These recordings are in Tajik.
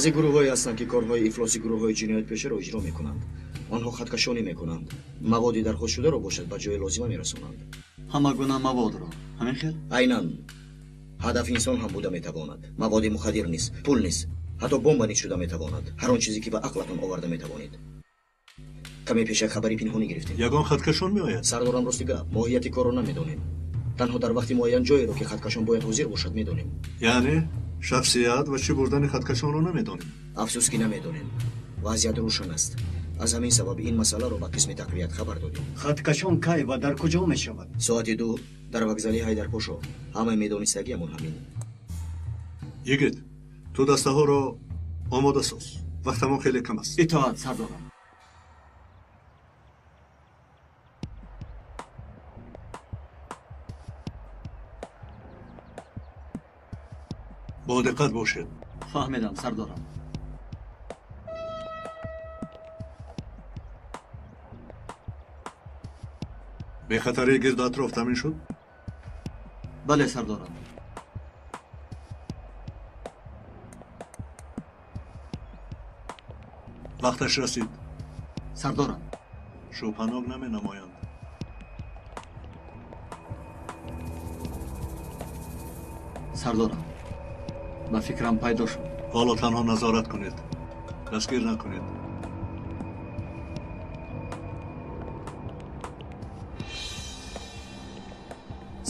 Баъзе гурӯҳҳое ҳастанд, ки корҳои ифлоси гурӯҳҳои ҷиноятпешаро иҷро мекунанд. Онҳо хаткашонӣ мекунанд. Маводи дархостшударо бошад ба ҷои лозима мерасонанд. Ҳама гуна маводро. Ҳамин хел? Айнан. Ҳадаф инсон ҳам буда метавонад. Маводи мухаддир низ, пул низ, ҳатто бомба низ шуда метавонад. Ҳар он чизе ки ба ақлатон оварда метавонед. Каме пеш як хабари пинҳонӣ гирифтем. Ягон хаткашон меояд? Сардорам, рости гап, моҳияти корро намедонем. Танҳо дар вақти муайян ҷоеро, ки хаткашон бояд ҳозир бошад, медонем. Яъне шахсият ва чӣ бурдани хаткашонро намедонем? Афсӯс, ки намедонем. Вазъият рӯшан аст. Аз ҳамин сабаб ин масъаларо ба қисми тақвият хабар додем. Хаткашон кай ва дар куҷо мешавад? Соати 2 дар вокзали Ҳайдарпошо. Ҳамаи медонистагиамон ҳамин. Йигит, ту дастаҳоро омода соз. Вақтамон хеле кам аст. Итоат, сардорам. Бо диққат бошед. Фаҳмидам, сардорам. Бехатарии гирду атроф таъмин шуд? Бале, сардорам. Вақташ расид. Сардорам. Шубҳанок наменамоянд. Сардорам, ба фикрам пайдо шуд. Ҳоло танҳо назорат кунед, дастгир накунед.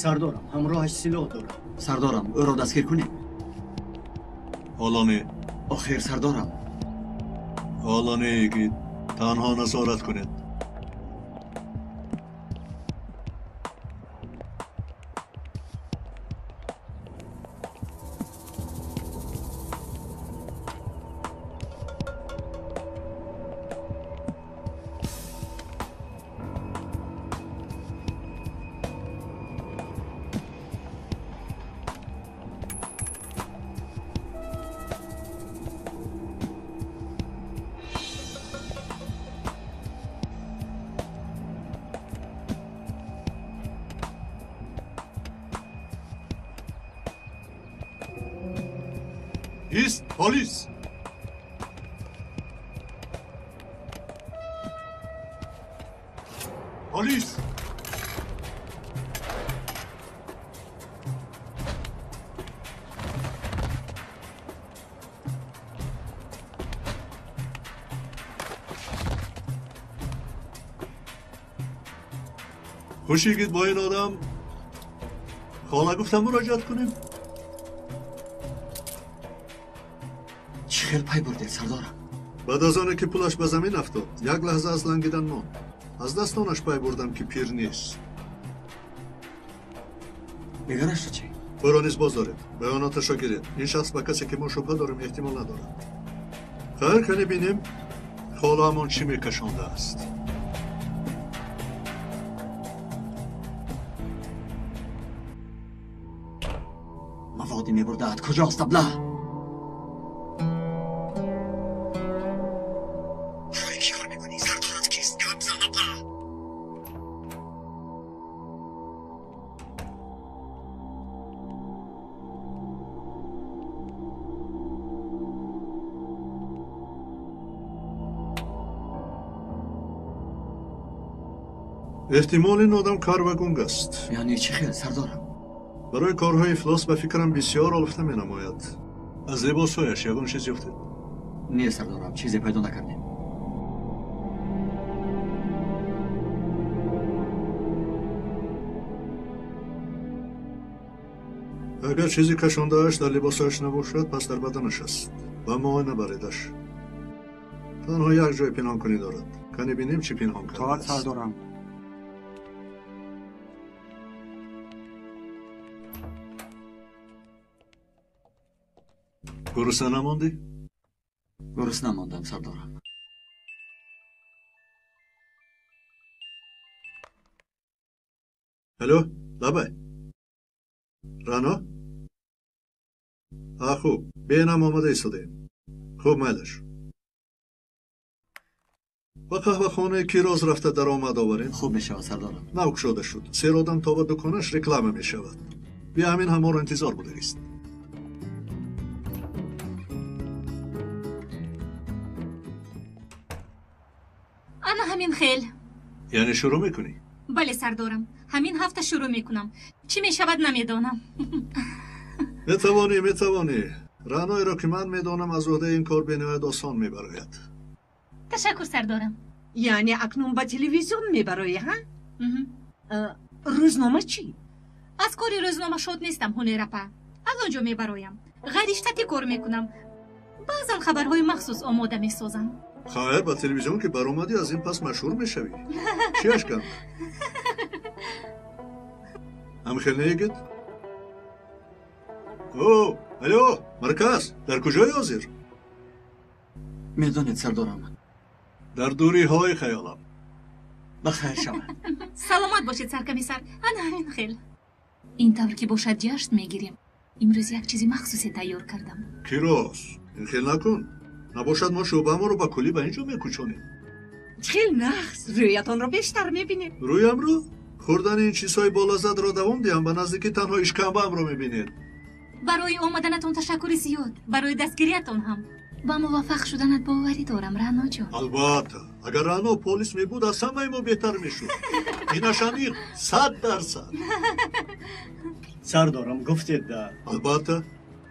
Сардорам, ҳамроҳаш силоҳ дорад. Сардорам, ӯро дастгир кунем? Ҳоло не. Охир, сардорам. Ҳоло не, йигит, танҳо назорат кунед. Ист, полис! Полис! Хуш, йигит, бо ин одам хола гуфтам муроҷиат кунем? Чӣ хел пай бурдед, сардорам? Баъд аз оне ки пулаш ба замин афтод, як лаҳза аз лангидан монд. Аз дастонаш пай бурдам, ки пир нест. Дигарашро чӣ? Ӯро низ боз доред, баёноташро гиред. Ин шахс ба касе, ки мо шубҳа дорем, эҳтимол надорад. Хайр, кане бинем, холаамон чӣ мекашондааст. Маводе мебурдаад. Куҷост, абла? Эҳтимол ин одам кар ва гунг аст. Яъне чӣ хел, сардорам? Барои корҳои ифлос ба фикрам бисёр олуфта менамояд. Аз либосҳояш ягон чиз ёфтед? Не, сардорам, чизе пайдо накардем. Агар чизе кашондааш дар либосҳояш набошад, пас дар баданаш аст. Ба муоина баредаш. Танҳо як ҷои пинҳонкунӣ дорад. Кане бинем, чӣ пинҳон Тоат, кардааст. сардорам. Гурусна намондӣ? Гурусна мондам, сардорам. Алло, лабай. Рано? А, хуб, бенам омода истодаем. Хуб, майлаш. Ба қаҳвахонаи ки роз рафта даромад оварем? Хуб мешавад, сардорам. Нав кушода шуд. Сер одам то ба дуконаш реклама мешавад. Бия, ҳамин ҳаморо интизор будаист. Ана ҳамин хел. Яъне шурӯъ мекунӣ? Бале, сардорам. Ҳамин ҳафта шурӯъ мекунам. Чӣ мешавад, намедонам. Метавонӣ, метавонӣ. Раъноеро ки ман медонам, аз уҳдаи ин кор бениҳоят осон мебарояд. Ташаккур, сардорам. Яъне акнун ба телевизион мебароӣ, ҳа? Рӯзнома чӣ? Аз кори рӯзнома шод нестам, Ҳунерапа. Аз он ҷо мебароям. Ғайриштатӣ кор мекунам. Баъзан хабарҳои махсус омода месозам. Хайр, ба телевизион ки баромадӣ, аз ин пас машҳур мешавӣ. Чиаш кам? Ҳамхел не, йигит? О, алё, марказ, дар куҷои ҳозир? Медонед, сардорам. Дар дуриҳои хаёлам. Ба хайр шавад. Саломат бошед, саркомиссар. Ана ҳамин хел. Ин тавр ки бошад, ҷашн мегирем. Имрӯз як чизи махсусе тайёр кардам. Кирос, ин хел накун. Набошад, мо шӯъбаамонро ба куллӣ ба ин ҷо мекӯчонем. Хел нағз, рӯятонро бештар мебинем. Рӯямро? Хӯрдани ин чизҳои болаззатро давом диҳам, ба наздикӣ танҳо ишкамбаамро мебинед. Барои омаданатон ташаккури зиёд, барои дастгириятон ҳам. Ба муваффақ шуданат боварӣ дорам, Раъноҷон. Албатта, агар Раъно полис мебуд, аз ҳамаи мо беҳтар мешуд. Инаш аниқ, 100%. Сардорам, гуфтед да. Албатта.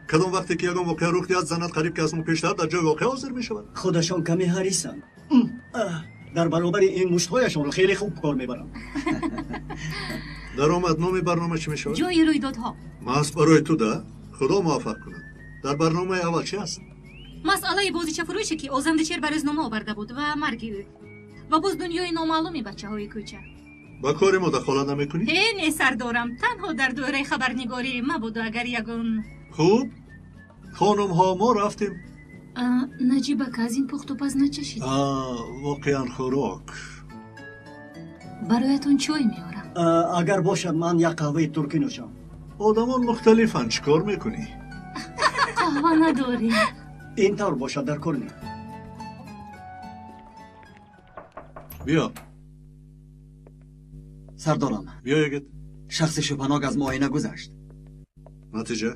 Кадом вақте ки ягон воқеа рух диҳад, занат қариб ки аз мо пештар дар ҷои воқеа ҳозир мешавад. Худашон каме ҳарисанд. Дар баробари ин муштҳояшонро хеле хуб кор мебаранд. Даромад, номи барнома чӣ мешавад? Ҷои рӯйдодҳо. Маҳз барои ту да? Худо муваффақ кунад. Дар барномаи аввал чӣ аст? Масъалаи бозичафурӯше, ки Озандачер ба рӯзнома оварда буд, ва марги ӯ. Ва боз дунёи номаълуми бачаҳои кӯча. Ба кори мо дахолат намекунӣ? Э, не, сардорам. Танҳо дар доираи хабарнигорӣ, мабодо агар ягон. Хуб, хонумҳо, мо рафтем. Наҷибака, аз ин пухтупаз начашид? Воқеан хӯрок. Бароятон чой меорам. Агар бошад, ман як қаҳваи туркӣ нӯшам. Одамон мухталифанд, чӣ кор мекунӣ? Қаҳва надорем. Ин тавр бошад, дар кор не. Биё. Сардорам. Биё, йигит. Шахси шубҳанок аз муоина гузашт. Натиҷа?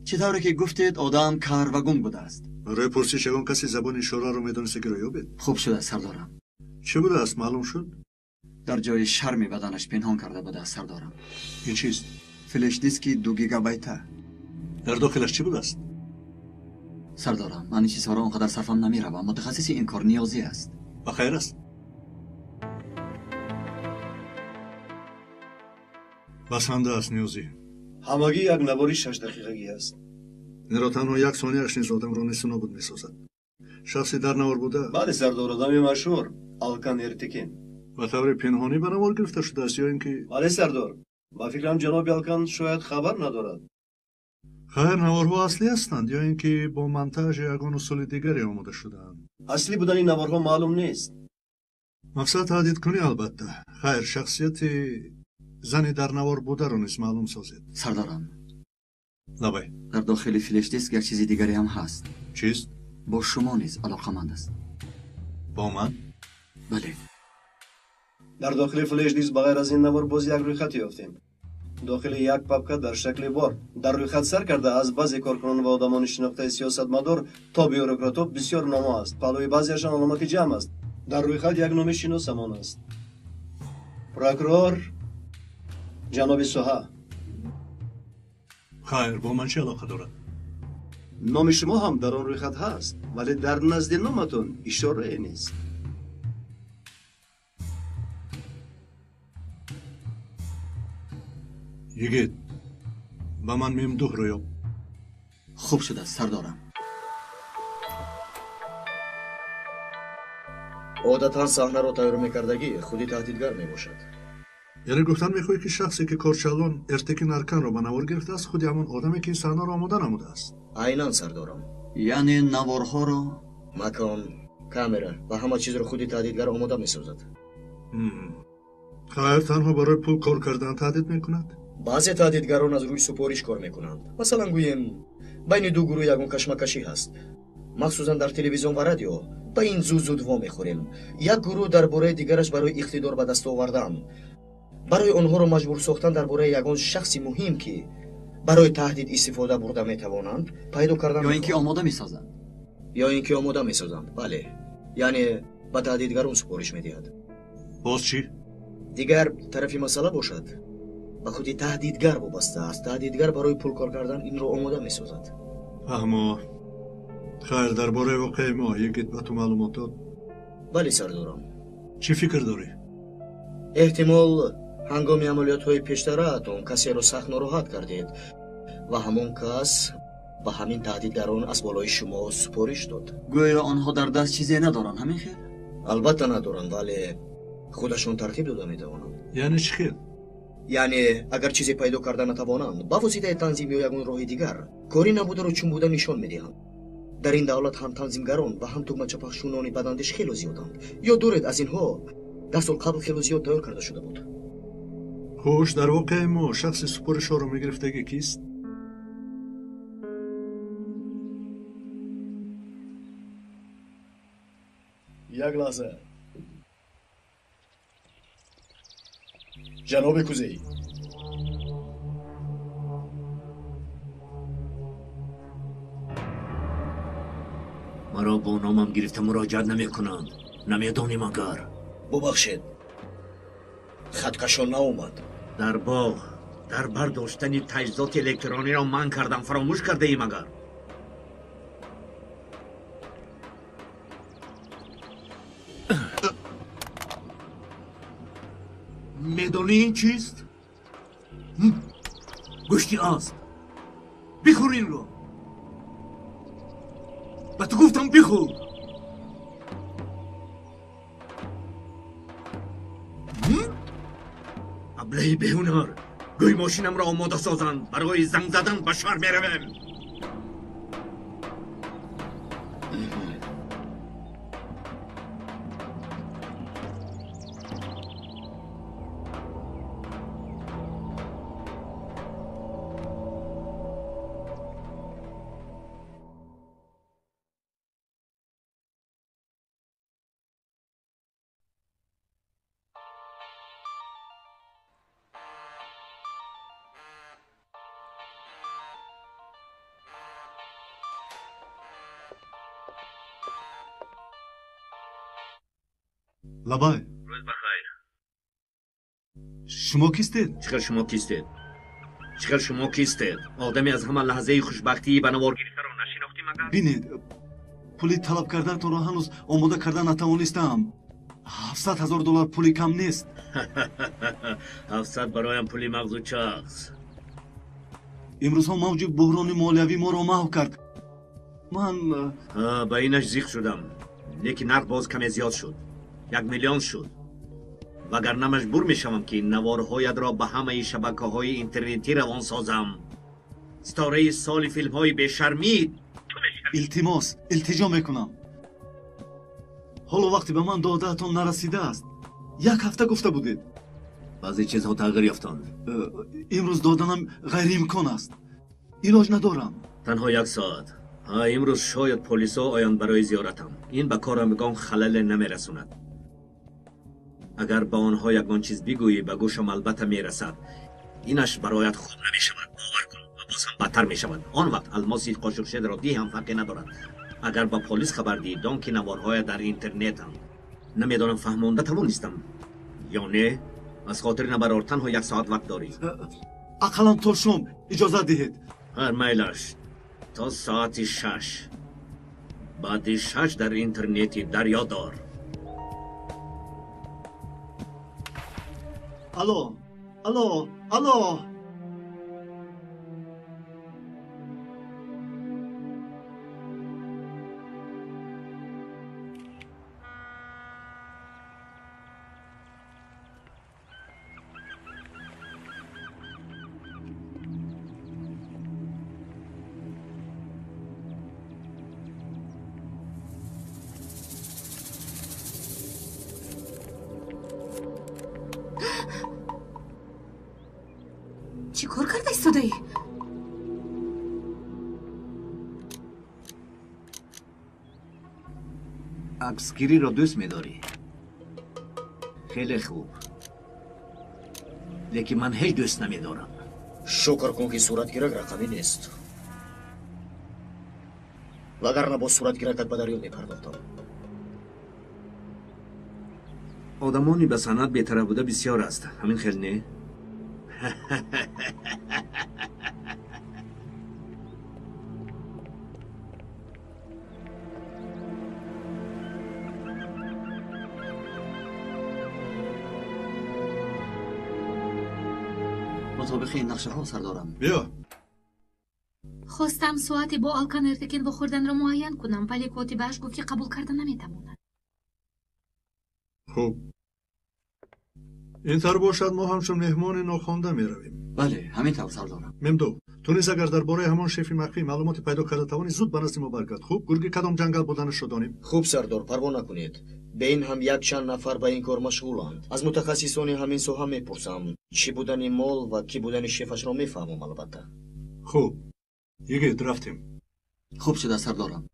Чӣ тавре ки гуфтед, одам кар ва гунг будааст. Барои пурсиш ягон каси забони ишораро медониста, ки ёбед? Хуб шудааст, сардорам. Чӣ будааст, маълум шуд? Дар ҷои шарми баданаш пинҳон карда будааст, сардорам. Ин чист? Флешдиски 2 гигабайта. Дар дохилаш чӣ будааст? Сардорам, ман ин чизҳоро он қадар сарфам намеравам. Мутахассиси ин кор ниёзӣ аст. Ба хайр аст. Басанда аст, ниёзӣ. Ҳамагӣ як навори 6 дақиқагӣ аст. Инро танҳо як сонияаш низ одамро несту нобуд месозад. Шахси дар навор буда? Бале, сардор, одами машҳур Алкан Эртекин. Ба таври пинҳонӣ ба навор гирифта шудааст ё ин ки? Бале, сардор, ба фикрам, ҷаноби Алкан шояд хабар надорад. Хайр, наворҳо аслӣ ҳастанд ё ин ки бо монтаж ё ягон усули дигаре омода шудаанд? Аслӣ будани наворҳо маълум нест. Мақсад таҳдидкунӣ, албатта. Хайр, шахсияти зани дар навор бударо низ маълум созед. Сардорам. Лабай. Дар дохили флешдиск як чизи дигаре ҳам ҳаст. Чист? Бо шумо низ алоқаманд аст. Бо ман? Бале. Дар дохили флешдиск ба ғайр аз ин навор боз як рӯйхат ёфтем дохили як папка дар шакли бор. Дар рӯйхат сар карда аз баъзе коркунон ва одамони шинохтаи сиёсатмадор то бюрократҳо бисёр номҳо аст. Паҳлӯи баъзеашон аломати ҷамъ аст. Дар рӯйхат як номи шиносамон аст: прокурор ҷаноби Соҳа. Хайр, бо ман чӣ алоқа дорад? Номи шумо ҳам дар он рӯйхат ҳаст, вале дар назди номатон ишорае нест. Йигит, ба ман Мемдуҳро ёб. Хуб шудааст, сардорам. Одатан саҳнаро тайёр мекардагӣ худи таҳдидгар мебошад. Яъне гуфтан мехоҳӣ, ки шахсе ки корчалон Эртекин Арканро ба навор гирифтааст, худи ҳамон одаме, ки ин саҳнаро омода намудааст? Айнан, сардорам. Яъне наворҳоро Макон, камера ва ҳама чизро худи таҳдидгар омода месозад. Хайр, танҳо барои пул кор кардан таҳдид мекунад? Баъзе таҳдидгарон аз рӯи супориш кор мекунанд. Масалан, гӯем, байни ду гурӯҳ ягон кашмакашӣ ҳаст. Махсусан дар телевизион ва радио ба ин зуд зуд вомехӯрем. Як гурӯҳ дар бораи дигараш барои иқтидор ба даст овардан, барои онҳоро маҷбур сохтан, дар бораи ягон шахси муҳим, ки барои таҳдид истифода бурда метавонанд, пайдо кардан Ё ин ки омода месозанд. Ё ин ки омода месозанд, бале. Яъне Ба таҳдидгарон супориш медиҳад. Боз чӣ? Дигар тарафи масъала бошад, ба худи таҳдидгар вобаста аст. Таҳдидгар барои пул кор кардан инро омода месозад. Фаҳмо. Хайр, дар бораи воқеаи мо йигит ба ту маълумот дод? Бале, сардорам. Чӣ фикр дорӣ? Эҳтимол ҳангоми амалиётҳои пештараатон касеро сахт нороҳат кардед ва ҳамон кас ба ҳамин таҳдидгарон аз болои шумо супориш дод. Гӯё онҳо дар даст чизе надоранд, ҳамин хел? Албатта надоранд, вале худашон тартиб дода метавонанд. Яъне чӣ хел? Яъне агар чизе пайдо карда натавонанд, ба воситаи танзим ё ягон роҳи дигар кори набударо чун буда нишон медиҳанд. Дар ин давлат ҳам танзимгарон ва ҳам тугмачапахшунони бадандеш хело зиёданд. Ёд доред, аз инҳо 10 сол қабл хело зиёд тайёр карда шуда буд. Хуш, дар воқеаи мо шахси супоришҳоро мегирифтагӣ кист? Як лаҳза. Ҷаноби Кузей. Маро бо номам гирифта муроҷиат намекунанд. Намедонӣ магар? Бубахшед, хаткашон наомад. Дар боғ дар бардоштани таҷҳизоти электрониро манъ кардам. Фаромӯш кардаӣ магар? Медонӣ ин чист? Гӯшти асп. Бихӯр инро. Ба ту гуфтам бихӯр. Аблаҳи беҳунар, гӯй мошинамро омода созанд. Барои занг задан ба шаҳр меравем. Лабай. Рӯз бахайр. Шумо кистед? Чӣ хел шумо кистед? Чӣ хел шумо кистед? Одаме аз ҳама лаҳзаи хушбахтии ба навор гирифтаро нашинохтӣ магар? Бинед, пули талаб кардаатонро ҳанӯз омода карда натавонистам. 700 ҳазор доллар пули кам нест. 700 бароям пули мағзу чағз. Имрӯзҳо мавҷи буҳрони молиявӣ моро маҳв кард. Ман ба инаш зиқ шудам, лекин нарх боз каме зиёд шуд. 1 миллион шуд. Вагарна маҷбур мешавам ки наворҳоятро ба ҳамаи шабакаҳои интернетӣ равон созам. Ситораи соли филмҳои бешармӣ ту мешавӣ. Илтимос, илтиҷо мекунам. Ҳоло вақте ба ман додаатон нарасидааст. Як ҳафта гуфта будед. Баъзе чизҳо тағйир ёфтанд. Имрӯз доданам ғайриимкон аст. Илоҷ надорам. Танҳо 1 соат. Имрӯз шояд полисҳо оянд барои зиёратам. Ин ба корам ягон халале намерасонад. Агар ба онҳо ягон чиз бигӯӣ, ба гӯшам албатта мерасад. Инаш бароят хуб намешавад, бовар кун, ва боз ҳам бадтар мешавад. Он вақт алмоси қошуқшедро диҳ ҳам фарқе надорад. Агар ба полис хабар диҳӣ, дон ки наворҳоя дар интернетанд. Намедонам фаҳмонда тавонистам ё не. Аз хотир набарор, танҳо 1 соат вақт дорӣ. Ақаллан то шом иҷозат диҳед. Ҳар майлаш, то соати 6. Баъди 6 дар интернети дарё дор. Алло, алло, алло. Чӣ кор карда истодаӣ? Аксгириро дӯст медорӣ? Хеле хуб, лекин ман ҳеҷ дӯст намедорам. Шукр кун, ки суратгирак рақамӣ нест. Вагарна бо суратгиракат ба дарё мепардохтам. Одамони ба санъат бетараф буда бисёр аст. Ҳамин хел не? Мутобиқи ин нақшаҳо, сардорам. Биё. Хостам соате бо Алкан Эртекин вохӯрданро муайян кунам, вале котибааш гуфт, ки қабул карда наметавонад. Хуб, ин тавр бошад, мо ҳамчун меҳмони нохонда меравем. Бале, ҳамин тавр, сардорам. Мемду, ту низ агар дар бораи ҳамон шефи махфӣ маълумоте пайдо карда тавонӣ, зуд ба назди мо баргард. Хуб, гурги кадом ҷангал буданашро донем. Хуб, сардор, парво накунед. Бе ин ҳам якчанд нафар ба ин кор машғуланд. Аз мутахассисони ҳамин соҳа мепурсам. Чӣ будани мол ва кӣ будани шефашро мефаҳмам, албатта. Хуб, йигит, рафтем. Хуб шуда, сардорам.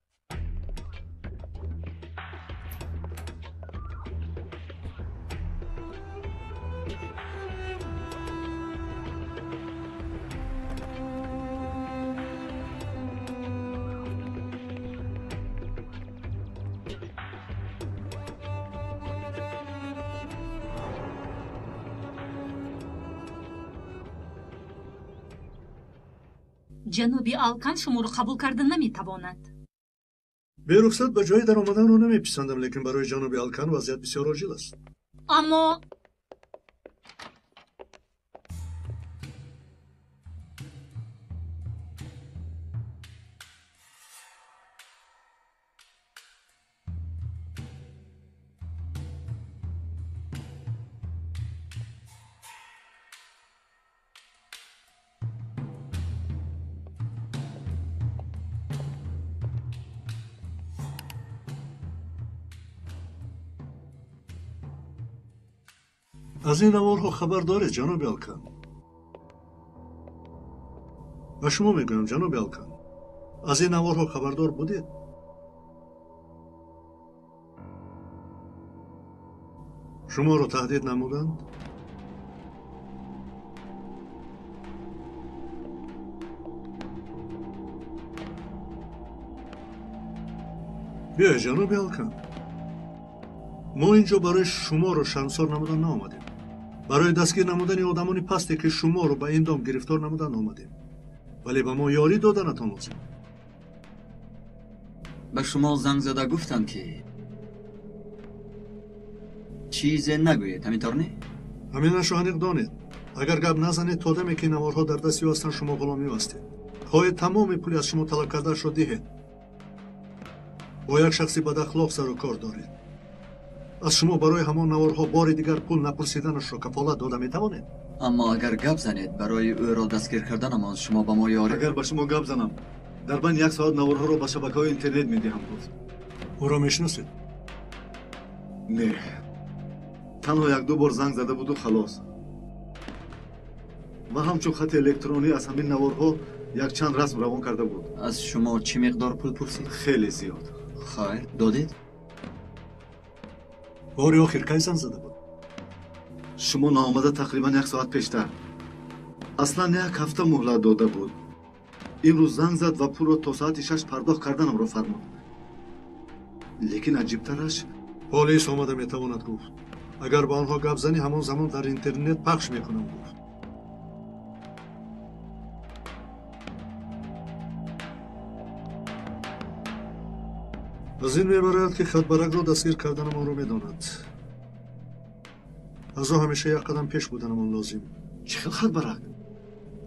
Ҷаноби Алкан шуморо қабул карда наметавонад. Берухсат ба ҷои даромаданро намеписандам, лекин барои ҷаноби Алкан вазъият бисёр оҷил аст. Аммо аз ин наворҳо хабар доред, ҷаноби Алкан? Ба шумо мегӯям, ҷаноби Алкан, аз ин наворҳо хабардор будед? Шуморо таҳдид намуданд? Биёед, ҷаноби Алкан, мо ин ҷо барои шуморо шармсор намудан наомадем. Барои дастгир намудани одамони пасте, ки шуморо ба ин дом гирифтор намудан омадем. Вале ба мо ёрӣ доданатон лозим. Ба шумо занг зада гуфтанд, ки чизе нагӯед, ҳамин тавр не? Ҳаминашро аниқ донед. Агар гап назанед, то даме ки наворҳо дар дасти ӯ ҳастанд, шумо ғуломи ӯ ҳастед. Хоҳед тамоми пули аз шумо талаб кардаашро диҳед. Бо як шахси бадахлоқ сару кор доред. Аз шумо барои ҳамон наворҳо бори дигар пул напурсиданашро кафолат дода метавонед? Аммо агар гап занед, барои ӯро дастгир карданамон шумо ба мо ёрӣ... Агар ба шумо гап занам, дар байни як соат наворҳоро ба шабакаҳои интернет медиҳам, гуфт. Ӯро мешиносед? Не, танҳо як-ду бор занг зада буду халос. Ва ҳамчун хати электронӣ аз ҳамин наворҳо якчанд расм равон карда буд. Аз шумо чӣ миқдор пул пурсид? Хеле зиёд. Хайр, додед? Бори охир кай занг зада буд? Шумо наомада тақрибан як соат пештар. Аслан як ҳафта муҳлат дода буд. Имрӯз занг зад ва пулро то соати 6 пардохт карданамро фармуд. Лекин аҷибтараш... Полис омада метавонад, гуфт. Агар ба онҳо гап занӣ, ҳамон замон дар интернет пахш мекунам, гуфт. Аз ин мебарояд, ки хатбаракро дастгир карданамонро медонад. Аз ӯ ҳамеша як қадам пеш буданамон лозим. Чӣ хел хатбарак?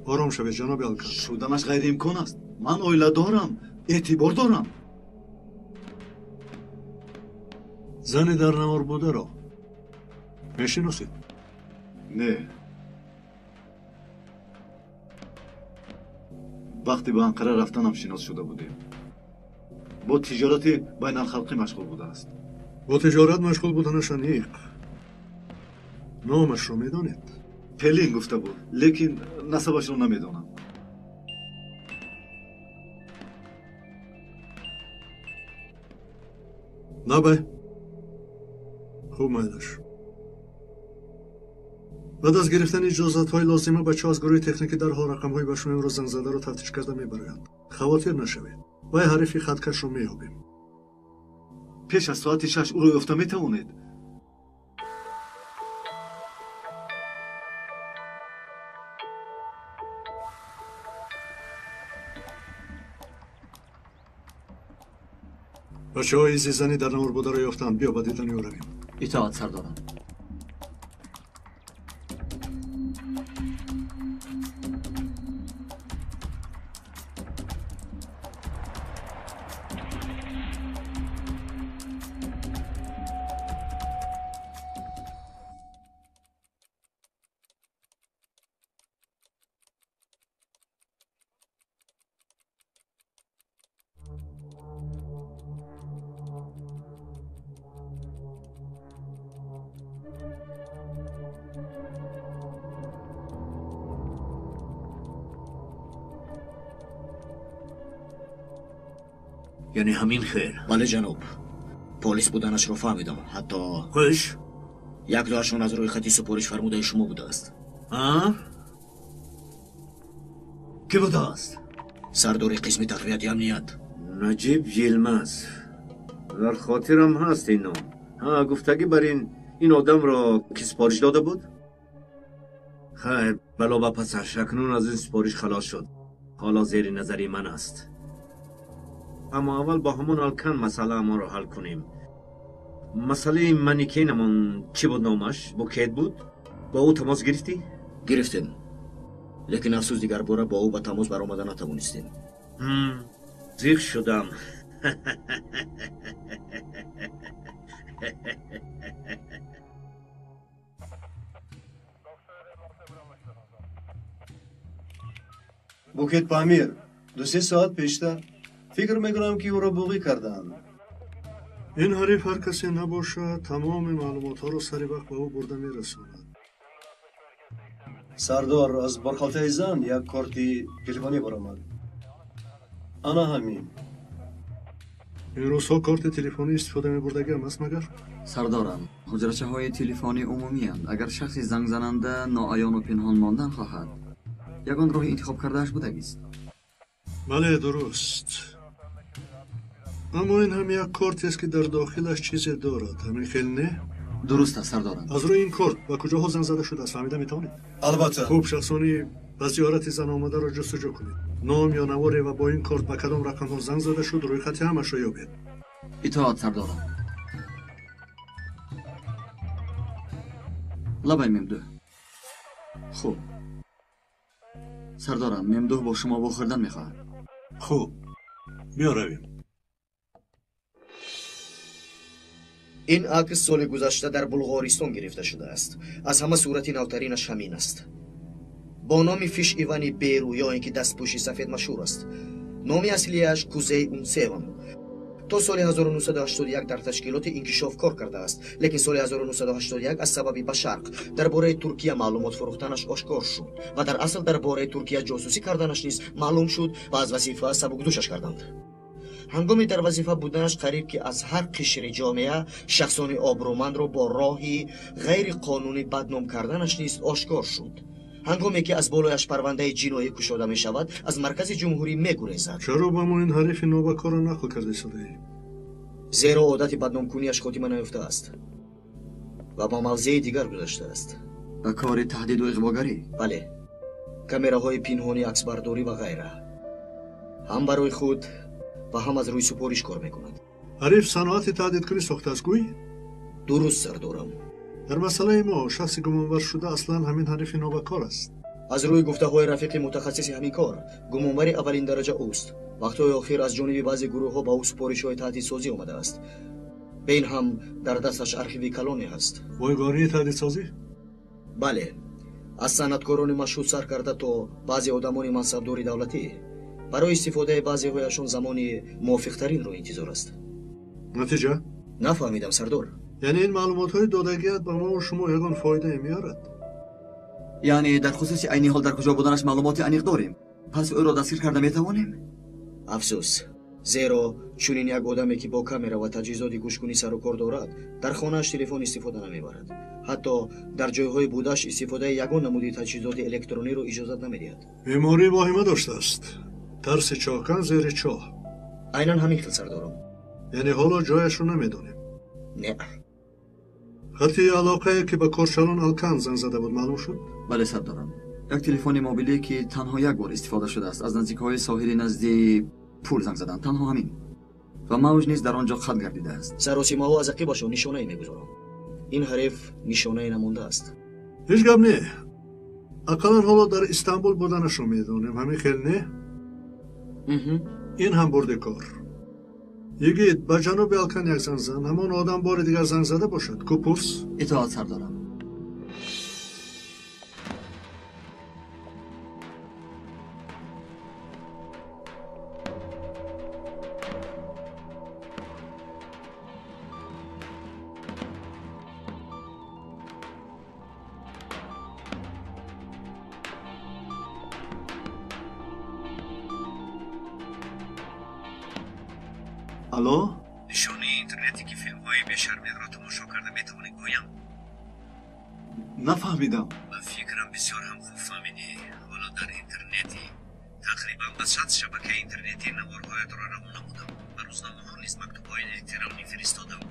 Ором шавед, ҷаноби Алкан. Шуданаш ғайриимкон аст. Ман оила дорам, эътибор дорам. Зани дар навор бударо мешиносед? Не. Вақте ба Анқара рафтанам шинос шуда будем. Бо тиҷорати байналхалқӣ машғул будааст. Бо тиҷорат машғул буданаш аниқ. Номашро медонед? Пелин гуфта буд, лекин насабашро намедонам. Набай. Хуб, майлаш. Баъд аз гирифтани иҷозатҳои лозима, бачаҳо аз гурӯҳи техникӣ дарҳол рақамҳои ба шумо имрӯз зангзадаро тафтиш карда мебароянд. Хавотир нашавед. Вай ҳарифи хаткашро меёбем. Пеш аз соати 6 ӯро ёфта метавонед? Бачаҳои зизанӣ дар навор бударо ёфтанд. Биё ба дидани ӯ равем. Итоат, сардорам. Яъне ҳамин хел? Бале, ҷаноб. Полис буданашро фаҳмидам. Ҳатто хуш як дуашон аз рӯйхати супориш фармудаи шумо будааст. А? Кӣ будааст? Сардори қисми тақвияти амният. Наҷиб Йилмаз. Дар хотирам ҳаст ин ном. Ҳа, гуфтагӣ бар ин одамро ки супориш дода буд? Хайр, бало ба пасаш. Акнун аз ин супориш халос шуд. Ҳоло зери назари ман аст. Аммо аввал бо ҳамон Алкан масъалаамонро ҳал кунем. Масъалаи манекенамон чӣ буд номаш? Букет буд? Бо ӯ тамос гирифтӣ? Гирифтем. Лекин афсӯс дигарбора бо ӯ ба тамос баромада натавонистем. Зиқ шудам. Букет Памир 2-3 соат пештар фикр мекунам ки ӯро буғӣ кардаанд. Ин ҳариф ҳар касе набошад, тамоми маълумотҳоро сари вақт ба ӯ бурда мерасонад. Сардор, аз борхалтаи зан як корти телефонӣ баромад. Ана ҳамин. Ин рӯзҳо корти телефонӣ истифода мебурдагиам аст магар? Сардорам, ҳуҷрачаҳои телефонӣ умумиянд. Агар шахси зангзананда ноаёну пинҳон мондан хоҳад, ягон роҳи интихоб кардааш будагист. Бале, дуруст. Аммо ин ҳам як кортест ки дар дохилаш чизе дорад. Ҳамин хел не? Дуруст аст, сардорам. Аз рӯи ин корт ба куҷоҳо занг зада шудааст, фаҳмида метавонед? Албатта. Хуб, шахсони ба зиёрати зан омадаро ҷустуҷӯ кунед. Ном ё наворе ва бо ин корт ба кадом рақамҳо занг зада шуд, рӯйхати ҳамашро ёбед. Итоат, сардорам. Лабай, Мемдуҳ. Хуб. Сардорам, Мемдуҳ бо шумо вохӯрдан мехоҳад. Хуб, биё равем. Ин акс соли гузашта дар Булғористон гирифта шудааст. Аз ҳама сурати навтаринаш ҳамин аст. Бо номи Фиш Ивани Беру ё ин ки дастпӯши сафед машҳур аст. Номи аслияш Кузей Унсеван. То соли 1981 дар ташкилоти инкишоф кор кардааст, лекин соли 1981 аз сабаби ба шарқ дар бораи Туркия маълумот фурӯхтанаш ошкор шуд ва дар асл дар бораи Туркия ҷосусӣ карданаш низ маълум шуд ва аз вазифа сабукдӯшаш карданд. Ҳангоми дар вазифа буданаш қариб ки аз ҳар қишри ҷомеа шахсони обрӯмандро бо роҳи ғайриқонунӣ бадном карданаш низ ошкор шуд. Ҳангоме ки аз болояш парвандаи ҷиноӣ кушода мешавад, аз маркази ҷумҳурӣ мегурезад. Чаро ба мо ин ҳарифи нобакорро нақл карда истодаӣ? Зеро одати бадномкуниаш хотима наёфтааст ва ба мавзеи дигар гузаштааст. Ба кори таҳдиду иғвогарӣ? Бале, камераҳои пинҳони аксбардорӣ ва ғайра. Ҳам барои худ ва ҳам аз рӯи супориш кор мекунад. Ҳариф саноати таҳдидкунӣ сохтааст, гӯй? Дуруст, сардорам. Дар масъалаи мо шахси гумонбаршуда аслан ҳамин ҳарифи нобакор аст. Аз рӯи гуфтаҳои рафиқи мутахассиси ҳамин кор, гумонбари аввалин дараҷа ӯст. Вақтҳои охир аз ҷониби баъзе гурӯҳҳо ба ӯ супоришҳои таҳдидсозӣ омадааст. Бе ин ҳам дар дасташ архиви калоне ҳаст. Бойгонии таҳдидсозӣ? Бале, аз санъаткорони машҳур сар карда то баъзе одамони мансабдори давлатӣ. Барои истифодаи баъзеҳояшон замони мувофиқтаринро интизор аст. Натиҷа? Нафаҳмидам, сардор. Яъне ин маълумотҳои додагият ба мо шумо ягон фоидае меорад? Яъне дар хусуси айни ҳол дар куҷо буданаш маълумоти аниқ дорем. Пас ӯро дастгир карда метавонем? Афсӯс, зеро чунин як одаме ки бо камера ва таҷҳизоти гӯшкунӣ сару кор дорад, дар хонааш телефон истифода намебарад. Ҳатто дар ҷойҳои будааш истифодаи ягон намуди таҷҳизоти электрониро иҷозат намедиҳад. Беморӣ воҳима доштааст. Тарси чоҳкан зери чоҳ. Айнан ҳамин хел, сардорам. Яъне ҳоло ҷояшро намедонем? Не. Хати алоқае ки ба корчалон Алкан занг зада буд маълум шуд? Бале, сардорам. Як телефони мобилӣ ки танҳо як бор истифода шудааст, аз наздикҳои соҳили назди пул занг заданд. Танҳо ҳамин. Ва мавҷ низ дар он ҷо қатъ гардидааст. Саросимаҳо аз ақибашон нишонае мегузоранд. Ин ҳариф нишонае намондааст. Ҳеҷ гап не. Ақаллан ҳоло дар Истанбул буданашро медонем. Ҳамин хел не? Ин ҳам бурди кор. Йигит, ба ҷаноби Алкан як занг зан. Ҳамон одам бори дигар занг зада бошад. Ку пурс? Итоат, сардорам. Алло? Нишонаи интернете ки филмҳои бешармиятро тамошо карда метавонӣ гӯям? Нафаҳмидам. Ба фикрам бисёр ҳам хуб фаҳмидӣ. Ҳоло дар интернети тақрибан ба 100 шабакаи интернетӣ наворҳоятро равон намудам. Ба рӯзномаҳо низ мактубҳои электронӣ фиристодам.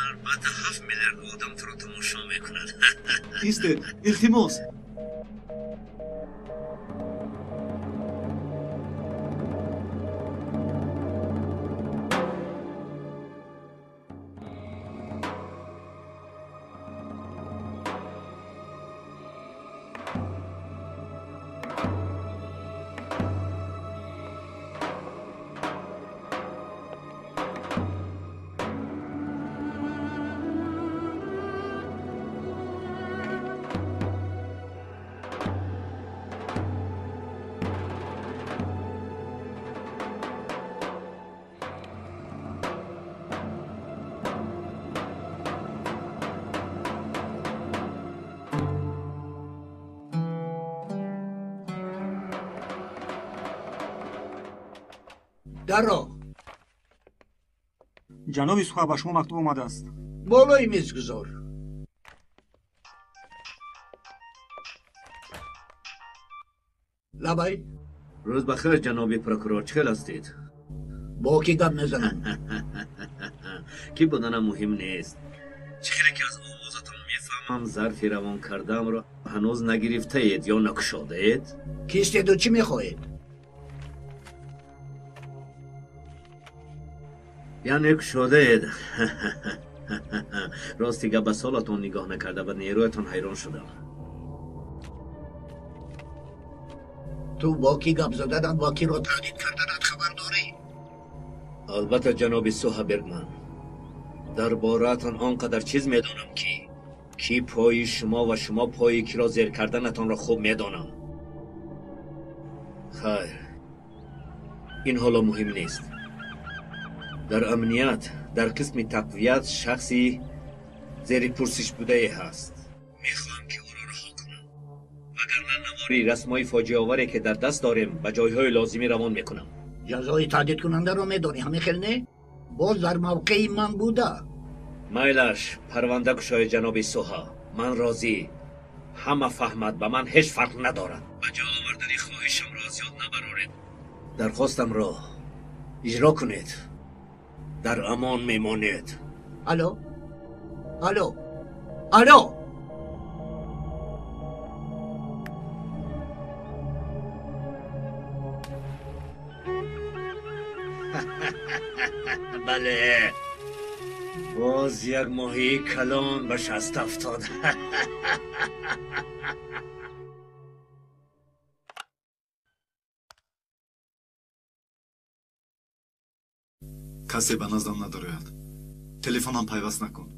Албатта 7 миллиард одам туро тамошо мекунад. Истед, илтимос. Даро. Ҷаноби Суха, ба шумо мактуб омадааст. Болои миз гузор. Лабай. Рӯз бахайр, ҷаноби прокурор, чӣ хел ҳастед? Бо кӣ гап мезанам? Кӣ буданам муҳим нест. Чӣ хеле ки аз овозатон мефаҳмам, зарфи равон кардаамро ҳанӯз нагирифтаед ё накушодаед? Кистеду чӣ мехоҳед? Яъне кушодаед. Рости гап, ба солатон нигоҳ накарда ба нерӯятон ҳайрон шудам. Ту бо кӣ гап заданат ва киро таҳдид карданат хабар дорӣ? Албатта, ҷаноби Суҳа Бергман, дар бораатон он қадар чиз медонам, ки кӣ пои шумо ва шумо пои киро зер карданатонро хуб медонам. Хайр, ин ҳоло муҳим нест. Дар амният, дар қисми тақвият шахси зери пурсиш будае ҳаст. Мехоҳам ки ӯро раҳо кунам, вагарна навори расмҳои фоҷиаоваре ки дар даст дорем ба ҷойҳои лозимӣ равон мекунам. Ҷазои таҳдидкунандаро медонӣ, ҳамин хел не? Боз дар мавқеи ман буда. Майлаш, парванда кушои ҷаноби Суҳа. Ман розӣ. Ҳама фаҳмад, ба ман ҳеҷ фарқ надорад. Ба ҷо овардани хоҳишамро аз ёд набароред. Дархостамро иҷро кунед. Дар амон мемонед. Алло, алло, алло! Бале, боз як моҳии калон ба шаст афтод. Касе ба наздам надорояд. Телефонам пайваст накун.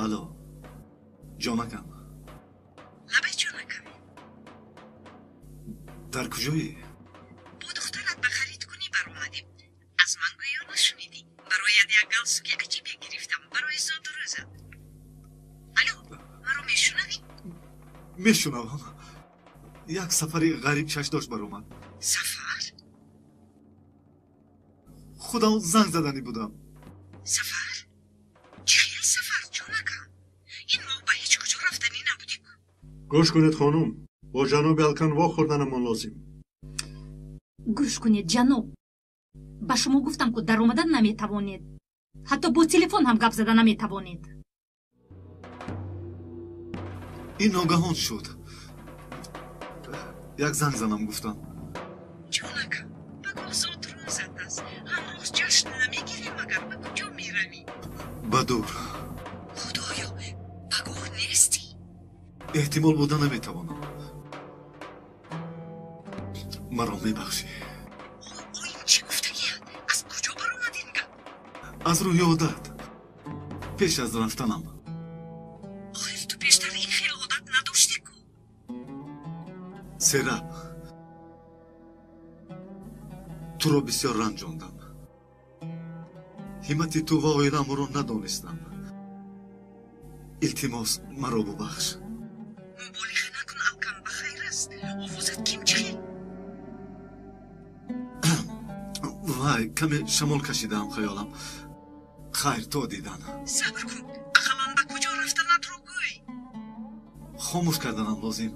Алло, ҷонакам. Лабай, ҷонакам. Дар куҷоӣ? Бо духтарат ба харидкунӣ баромадем. Аз ман гӯё нашунидӣ. Бароят як галстуки аҷибе гирифтам барои зоду рӯзат. Алло, маро мешунавӣ? Мешунавам. Як сафари ғариб чашдошт баромад. Сафар? Худам занг заданӣ будам. Сафар? Чӣ хел сафар, ҷонакам? Ин моҳ ба ҳеҷ куҷо рафтанӣ набудем. Гӯш кунед, хонум, бо ҷаноби Алкан вохӯрданамон лозим. Гӯш кунед, ҷаноб. Ба шумо гуфтам, ку даромадан наметавонед. Ҳатто бо телефон ҳам гап зада наметавонед. Ин ногаҳон шуд. Як занг занам гуфтам. Ҷонакам, пагоҳ зодрӯзат аст. Ҳамрӯз ҷашн намегирем, магар ба куҷо меравӣ? Ба дур. Худоё, пагоҳ нестӣ? Эҳтимол буда наметавонам. Маро мебахшӣ. Ин чӣ гуфтагият? Аз куҷо баромад ин гап? Аз рӯи одат. Пеш аз рафтанам. Охир ту пештар ин хел одат надоштӣ ку? Сераб, туро бисёр ранҷондам. Ҳиммати ту ва оиламро надонистам. Илтимос, маро бубахш. Муболиға накун, Алкан, ба хайр аст. Овозат ким чӣ хел? Вай, каме шамол кашидаам хаёлам. Хайр, то дидан. Сабр кун, ақаллан ба куҷо рафтанатро гӯй. Хомӯш карданам лозим.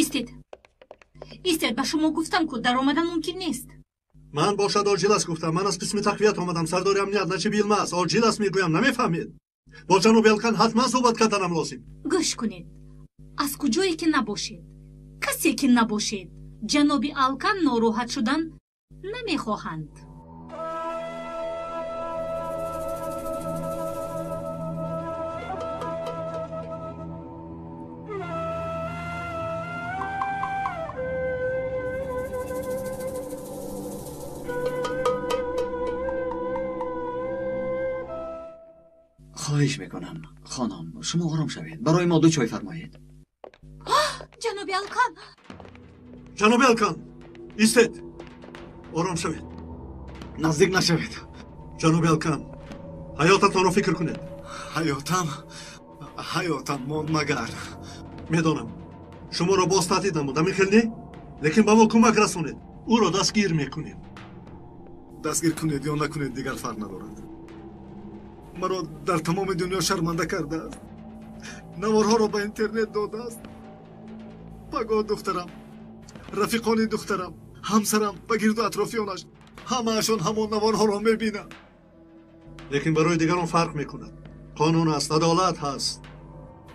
Истед, истед, ба шумо гуфтам, ку даромадан мумкин нест. Ман бошад оҷил аст гуфтам. Ман аз қисми тақвият омадам, сардори амният Начиб Йилмаз. Оҷил аст мегӯям, намефаҳмед? Бо ҷаноби Алкан ҳатман суҳбат карданам лозим. Гӯш кунед, аз куҷое ки набошед, касе ки набошед, ҷаноби Алкан нороҳат шудан намехоҳанд. Хоҳиш мекунам, хонум, шумо ором шавед. Барои мо ду чой фармоед. Ҷаноби Алкан! Ҷаноби Алкан, истед, ором шавед. Наздик нашавед. Ҷаноби Алкан, ҳаётатонро фикр кунед. Ҳаётам, ҳаётам монд магар. Медонам, шуморо боз таҳдид намудам, ин хел не? Лекин ба мо кӯмак расонед, ӯро дастгир мекунем. Дастгир кунед ё накунед, дигар фарқ надорад. Маро дар тамоми дунё шарманда кардааст. Наворҳоро ба интернет додааст. Пагоҳ духтарам, рафиқони духтарам, ҳамсарам ба гирду атрофиёнаш ҳамаашон ҳамон наворҳоро мебинанд. Лекин барои дигарон фарқ мекунад. Қонун аст, адолат ҳаст.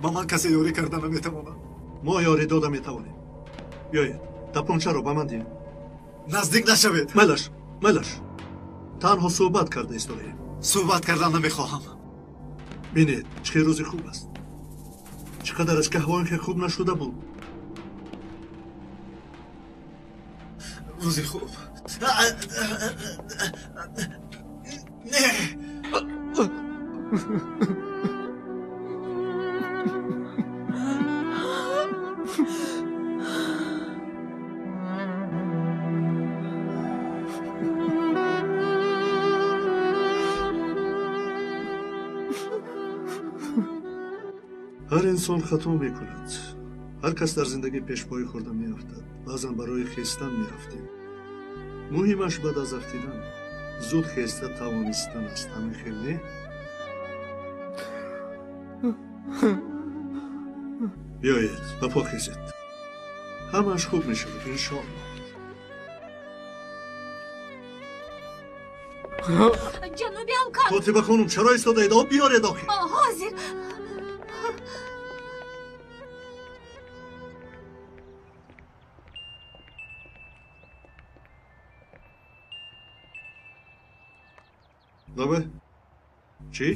Ба ман касе ёрӣ карда наметавонад. Мо ёрӣ дода метавонем. Биёед, тапончаро ба ман диҳед. Наздик нашавед. Майлаш, майлаш. Танҳо суҳбат карда истодаем. Суҳбат кардан намехоҳам. Бинед, чӣ хел рӯзи хуб аст. Чӣ қадар аз ки ҳаво ин хел хуб нашуда буд. Рӯзи хуб. Не! Ҳар инсон хато мекунад. Ҳар кас дар зиндагӣ пешпои хӯрда меафтад. Баъзан барои хестан меафтем. Муҳимаш баъд аз афтидан зуд хеста тавонистан аст. Ҳамин хел не? Биёед, ба по хезед. Ҳамааш хуб мешавад, иншоаллоҳ. Ҷаноби Алкан! Котиба хонум, чаро истодаед? Об биёред охир. Ҳозир. Лабе? Чӣ?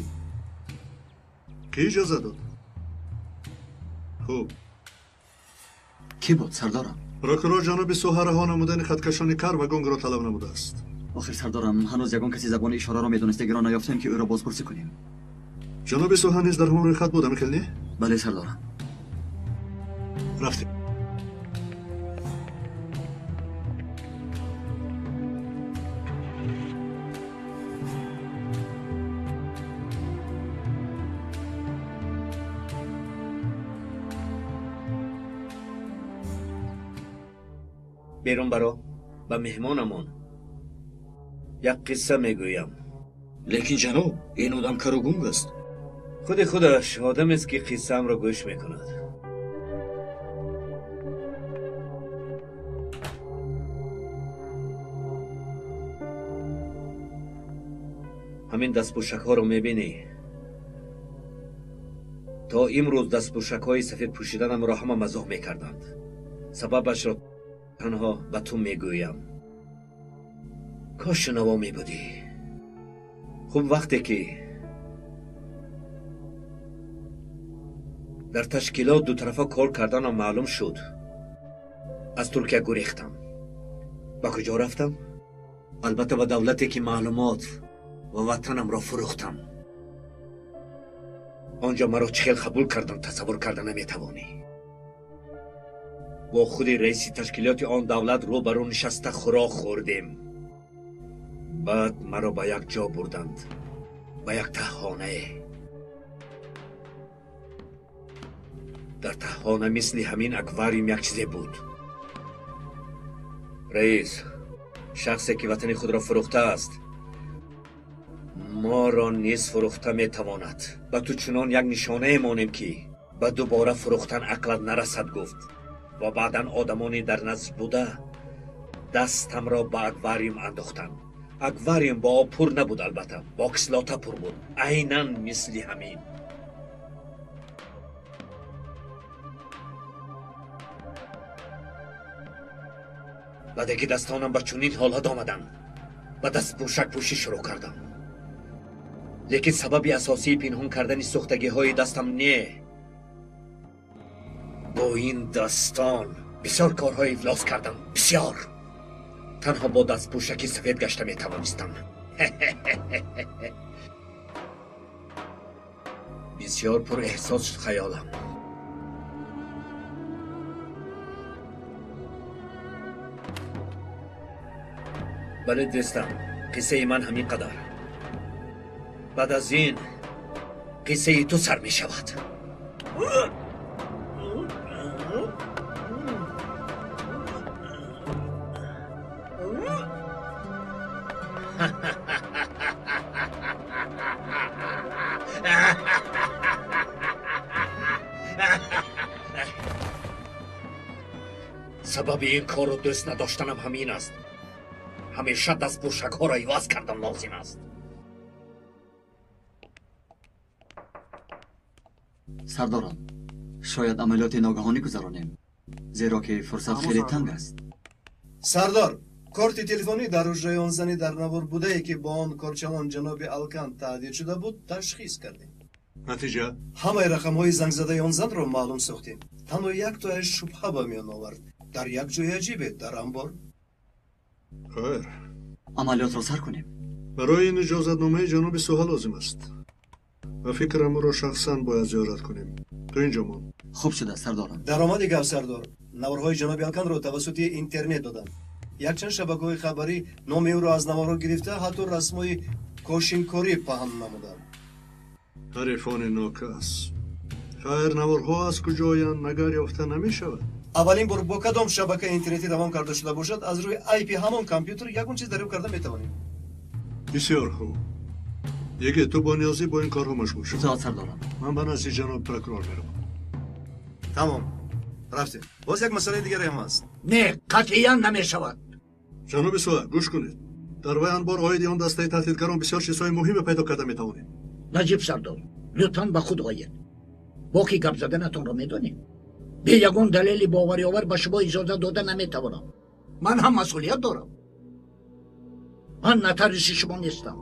Кӣ иҷоза дод? Хуб. Кӣ буд, сардорам? Прокурор ҷаноби Суҳа раҳо намудани хаткашони кар ва гунгро талаб намудааст. Охир сардорам, ҳанӯз ягон касе забони ишораро медонистагиро наёфтем, ки ӯро бозпурсӣ кунем. Ҷаноби Суҳа низ дар ҳамон рӯйхат буд, ҳамин хел не? Бале, сардорам. Рафтем. Берун баро, ба меҳмонамон як қисса мегӯям. Лекин ҷаноб, ин одам кару гунг аст. Худи худаш одамест, ки қиссаамро гӯш мекунад. Ҳамин дастпӯшакҳоро мебинӣ. То имрӯз дастпӯшакҳои сафед пӯшиданамро ҳама мазоҳ мекарданд. Сабабашро танҳо ба ту мегӯям. Кош шунаво мебудӣ. Хуб, вақте ки дар ташкилот дутарафа кор карданам маълум шуд, аз Туркия гурехтам. Ба куҷо рафтам? Албатта ба давлате ки маълумот ва ватанамро фурӯхтам. Он ҷо маро чӣ хел қабул кардам, тасаввур карда наметавонӣ. Бо худи раиси ташкилоти он давлат рӯ ба рӯ нишаста хӯрок хӯрдем. Баъд маро ба як ҷо бурданд, ба як таҳхонае. Дар таҳхона мисли ҳамин аквариум як чизе буд. Раис, шахсе ки ватани худро фурӯхтааст, моро низ фурӯхта метавонад. Ба ту чунон як нишонае монем, ки ба дубора фурӯхтан ақлат нарасад, гуфт. Ва баъдан одамони дар назд буда дастамро ба аквариум андохтанд. Аквариум бо об пур набуд, албатта, бо кислота пур буд, айнан мисли ҳамин. Баъде ки дастонам ба чунин ҳолат омаданд, ба дастпӯшакпӯшӣ шурӯъ кардам. Лекин сабаби асосии пинҳон кардани сӯхтагиҳои дастам не. Бо ин дастон бисёр корҳои ифлос кардам, бисёр. Танҳо бо дастпӯшаки сафед гашта метавонистам. Бисёр пурэҳсос шуд хаёлам. Бале дӯстам, қиссаи ман ҳамин қадар. Баъд аз ин қиссаи ту сар мешавад. Сабаби ин корро дӯст надоштанам ҳамин аст. Ҳамеша дастпӯшакҳоро иваз кардан лозим аст. Сардорон, шояд амалиёти ногаҳонӣ гузаронем, зеро ки фурсат хеле танг аст. Сардор, корти телефонӣ дар ҳуҷраи он зани дар навор будае, ки бо он корчалон ҷаноби Алкан таҳдид шуда буд, ташхис кардем. Натиҷа? Ҳамаи рақамҳои зангзадаи он занро маълум сохтем. Танҳо яктояш шубҳа ба миён овард. Дар як ҷои аҷибе, дар амбор. Хайр. Амалиётро сар кунем. Барои ин иҷозатномаи ҷаноби Суҳа лозим аст. Ба фикрам ӯро шахсан бояд зиёрат кунем. Ту инҷо мон. Хуб шуда, сардорам. Даромади гап, сардор. Наворҳои ҷаноби Алканро тавассути интернет доданд. Якчанд шабакаҳои хабарӣ номи ӯро аз наворҳо гирифта, ҳатто расмҳои кошинкорӣ паҳн намуданд. Ҳарифони нокас. Хайр, наворҳо аз куҷоянд, магар ёфта намешавад? Аввалин бор бо кадом шабакаи интернетӣ равон карда шуда бошад, аз рӯи IP ҳамон компютер ягон чиз дарёфт карда метавонем. Бисёр хуб. Яке ту бо ниёзӣ бо ин корҳо машғул шуд. Итоат, сардорам. Ман ба назди ҷаноб прокурор меравам. Тамом, рафтем. Боз як масъалаи дигаре ҳам ҳаст. Не, қатъиян намешавад. Ҷаноби Суҳа, гӯш кунед. Дар вай анбор оиди он дастаи таҳдидгарон бисёр чизҳои муҳиме пайдо карда метавонем. Наҷиб сардор, лутфан ба худ оед. Бо ки гап заданатонро медонем. Бе ягон далели бовариовар ба шумо иҷозат дода наметавонам. Ман ҳам масъулият дорам. Ман нотариуси шумо нестам.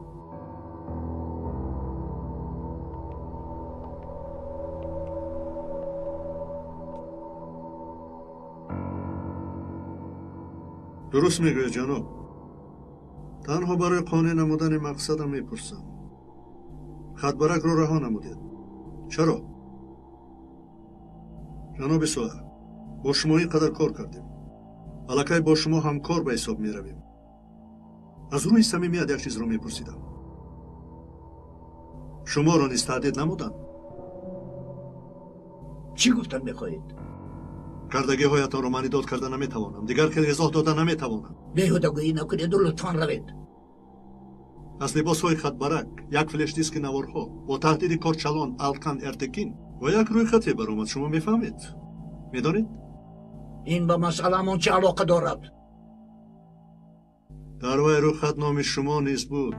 Дуруст мегӯяд, ҷаноб. Танҳо барои қонеъ намудани мақсадам мепурсам. Хатбаракро раҳо намудед. Чаро? Ҷаноби Суҳа, бо шумо ин қадар кор кардем. Аллакай бо шумо ҳамкор ба ҳисоб меравем. Аз рӯи самимият як чизро мепурсидам. Шуморо низ таҳдид намуданд? Чӣ гуфтан мехоҳед? Кардагиҳоятонро маънидод карда наметавонам. Дигар хел изоҳ дода наметавонам. Беҳудагӯӣ накунеду лутфан равед. Аз либосҳои хатбарак, як флешдиски наворҳо бо таҳдиди корчалон Алкан Эртекин ва як рӯйхате баромад. Шумо мефаҳмед? Медонед? Ин ба масъаламон чӣ алоқа дорад? Дар вай рӯйхат номи шумо низ буд.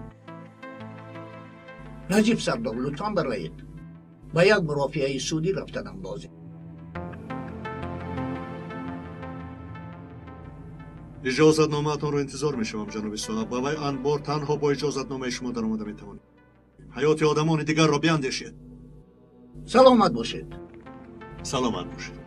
Наҷиб сардор, лутфан бароед. Ба як мурофиаи судӣ рафтанам лозим. Иҷозатномаатонро интизор мешавам, ҷаноби Соҳа. Ба вай анбор танҳо бо иҷозатномаи шумо даромада метавонем. Ҳаёти одамони дигарро биандешед. Саломат бошед. Саломат бошед.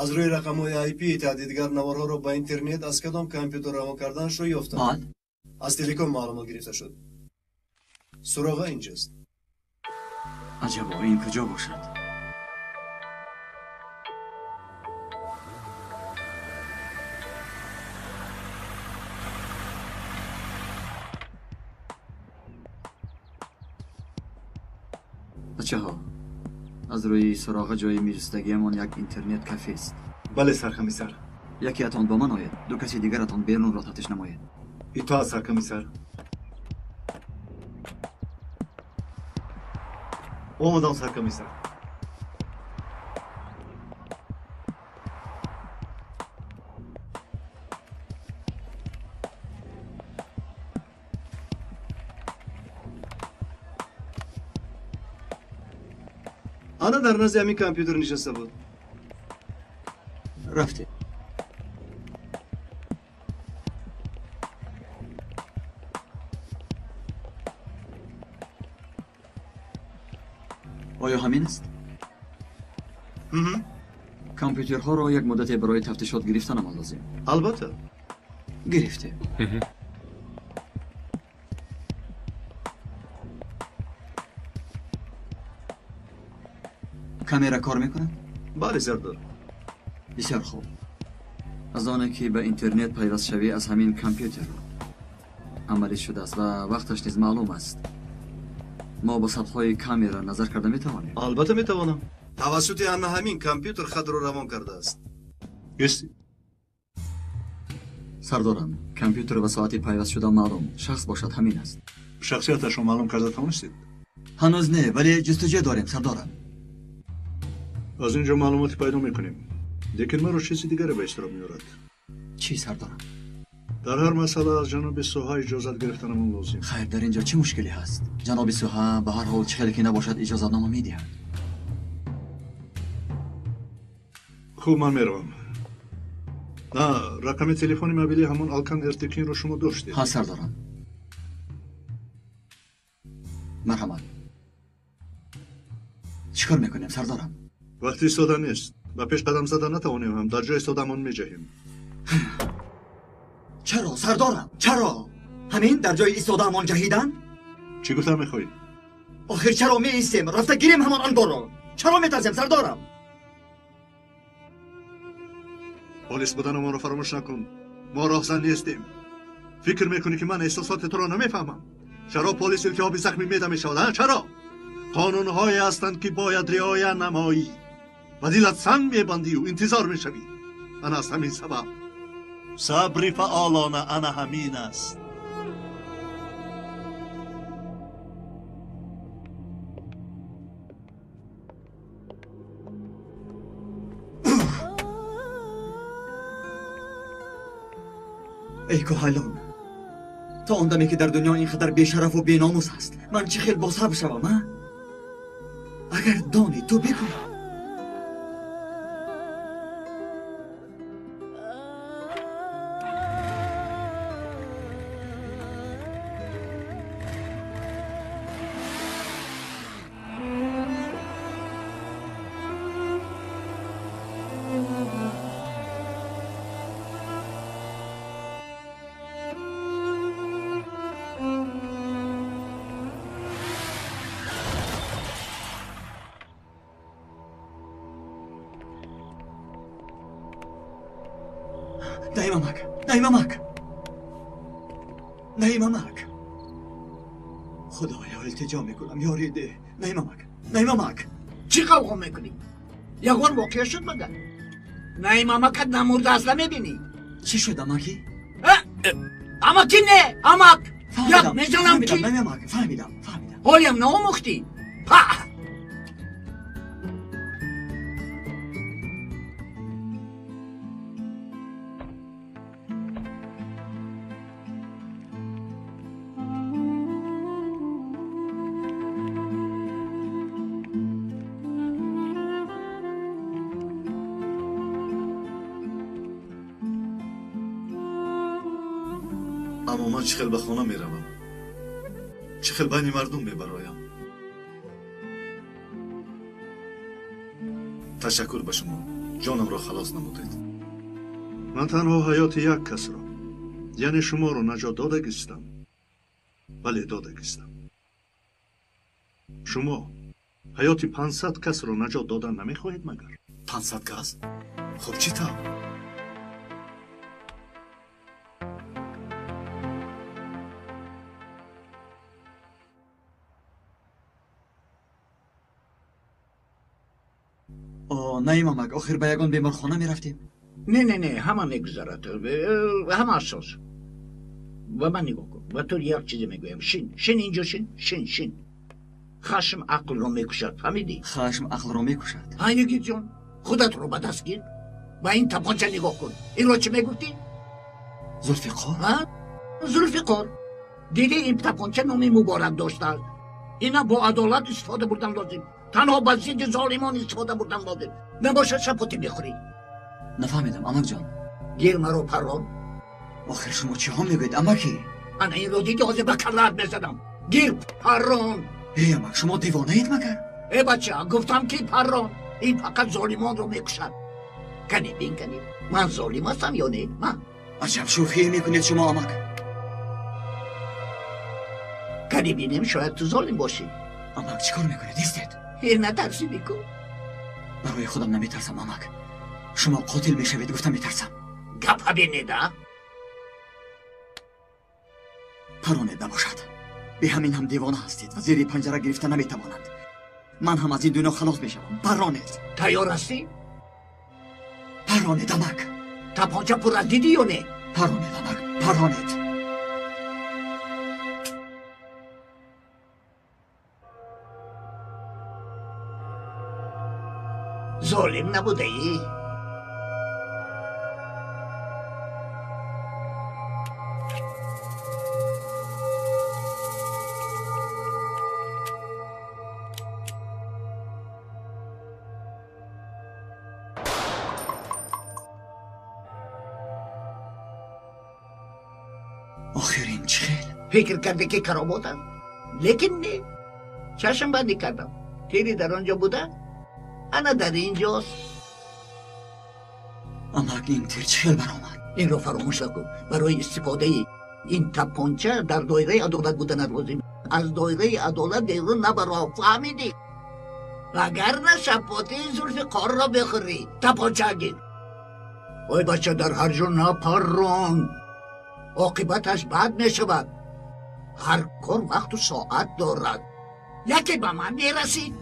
Аз рӯи рақамҳои IP таҳдидгар наворҳоро ба интернет аз кадом компютер равон карданашро ёфтанд. Баъд? Аз телеком маълумот гирифта шуд. Суроға инҷост. Аҷабо, ин куҷо бошад? Бачаҳо, аз рӯи суроға ҷои меҷустагиамон як интернет кафест. Бале, саркомиссар. Якеатон бо ман ояд, ду каси дигаратон берунро тафтиш намоед. Итоат, саркомиссар. Омадам, саркомиссар. Ана дар назди ҳамин компютер нишаста буд. Рафтем. Оё ҳамин аст? Компютерҳоро як муддате барои тафтишот гирифтанамон лозим. Албатта. Гирифтем. Камера кор мекунад? Бале, сардор. Бисёр хуб. Аз оне ки ба интернет пайвастшавӣ аз ҳамин компютер амалӣ шудааст ва вақташ низ маълум аст. Мо ба сабтҳои камера назар карда метавонем? Албатта метавонам. Тавассути ана ҳамин компютер хатро равон кардааст. Сардорам, компютер ва соати пайваст шуда маълум. Шахс бошад ҳамин аст. Шахсияташро маълум карда тавонистед? Ҳанӯз не, вале ҷустуҷӯ дорем, сардорам. Аз ин ҷо маълумоте пайдо мекунем. Лекин маро чизи дигаре ба изтироб меорад. Чӣ, сардорам? Дар ҳар масъала аз ҷаноби Соҳа иҷозат гирифтанамон лозим. Хайр, дар ин ҷо чӣ мушкиле ҳаст? Ҷаноби Соҳа ба ҳар ҳол чӣ хеле ки набошад иҷозатнома медиҳад. Хуб, ман меравам. На, рақами телефони мобилии ҳамон Алкан Эртекинро шумо доштед? Ҳа, сардорам. Марҳамат. Чӣ кор мекунем, сардорам? Вақти истода нест. Ба пеш қадам зада натавонем ҳам, дар ҷои истодаамон меҷаҳем. Чаро, сардорам? Чаро? Ҳамин дар ҷои истодаамон ҷаҳидан? Чӣ гуфтан мехоҳӣ? Охир чаро меистем? Рафта гирем ҳамон анборро. Чаро метарсем, сардорам? Полис буданамонро фаромӯш накун. Мо роҳзан нестем. Фикр мекунӣ ки ман эҳсосоти туро намефаҳмам? Чаро полис илтиҳоби захми меъда мешавад, а? Чаро? Қонунҳое ҳастанд ки бояд риоя намоӣ. Ба дилат санг мебандию интизор мешавӣ. Ана аз ҳамин сабаб. Сабри фаъолона ана ҳамин аст. Эй кӯҳайлон, то он даме ки дар дунё ин қадар бешарафу беномус ҳаст, ман чӣ хел босабр шавам, а? Агар донӣ, ту бигӯ. Наимамак, Наимамак, Наимамак. Худоё, илтиҷо мекунам, ёрӣ деҳ. Наимамак, Наимамак. Чӣ қавғо мекунӣ? Ягон воқеа шуд магар? Наимамакат намурда аст, намебинӣ? Чӣ шуд, амакӣ? Амакӣ не, амак. Як мезанам ки. Наимамак, фаҳмидам, фаҳмидам. Ҳолиам наомӯхтӣ? Па! Аммо ман чӣ хел ба хона меравам? Чӣ хел байни мардум мебароям? Ташаккур ба шумо, ҷонамро халос намудед. Ман танҳо ҳаёти як касро, яъне шуморо наҷот додагистам. Бале, додагистам. Шумо ҳаёти 500 касро наҷот додан намехоҳед магар? 500 кас? Хуб, чӣ тавр? Наим амак, охир ба ягон беморхона мерафтем? Не, не, не, ҳама мегузарад, ҳама асос. Ба ман нигоҳ кун, ба ту як чизе мегӯям. Шин, шин инҷо, шин, шин, шин. Хашм ақлро мекушад, фаҳмидӣ? Хашм ақлро мекушад. Ҳа, Йигитҷон, худатро ба даст гир. Ба ин тапонча нигоҳ кун. Инро чӣ мегуфтӣ? Зулфиқор? Ҳа, Зулфиқор. Дидӣ ин тапонча номи муборак доштааст. Ина бо адолат истифода бурдан лозим. Танҳо ба зидди золимон истифода бурдан лозим. Набошад шапотӣ мехӯрӣ. Нафаҳмидам, амакҷон. Гир маро паррон. Охир шумо чиҳо мегӯед, амакӣ? Ана инро дидӣ, ҳозир ба каллаат мезанам. Гир паррон. Эй амак, шумо девонаед магар? Э бача, гуфтам ки паррон. Ин фақат золимонро мекушад. Кани бин, кани. Ман золим ҳастам ё не? Ман? Аҷаб шӯхие мекунед шумо, амак. Кани бинем, шояд ту золим бошӣ. Амак, чӣ кор мекунед? Истед. Э, натарсӣ бику. Барои худам наметарсам, амак. Шумо қотил мешавед, гуфта метарсам. Гапа бинеда? Паронед набошад. Бе ҳамин ҳам девона ҳастед ва зери панҷара гирифта наметавонанд. Ман ҳам аз ин дунё халос мешавам. Паронед. Тайёр ҳастӣ? Паронед, амак. Тапонча пурра дидӣ ё не? Паронед, амак, паронед. Золим набудаӣ? Охир ин чӣ хел? Фикр кардӣ ки каромот аст, лекин не. Чашм бандӣ кардам. Тири дар он ҷо буда, ана дар ин ҷост. Амак, ин тир чӣ хел баромад? Инро фаромӯш накун. Барои истифодаи ин тапонча дар доираи адолат буданат лозим. Аз доираи адолат берун набаро, фаҳмидӣ? Вагарна шапотии Зулфиқорро бихӯрӣ. Тапонча гир. Ой бача, дар ҳар ҷо напаррон. Оқибаташ бад мешавад. Ҳар кор вақту соат дорад. Яке ба ман мерасид.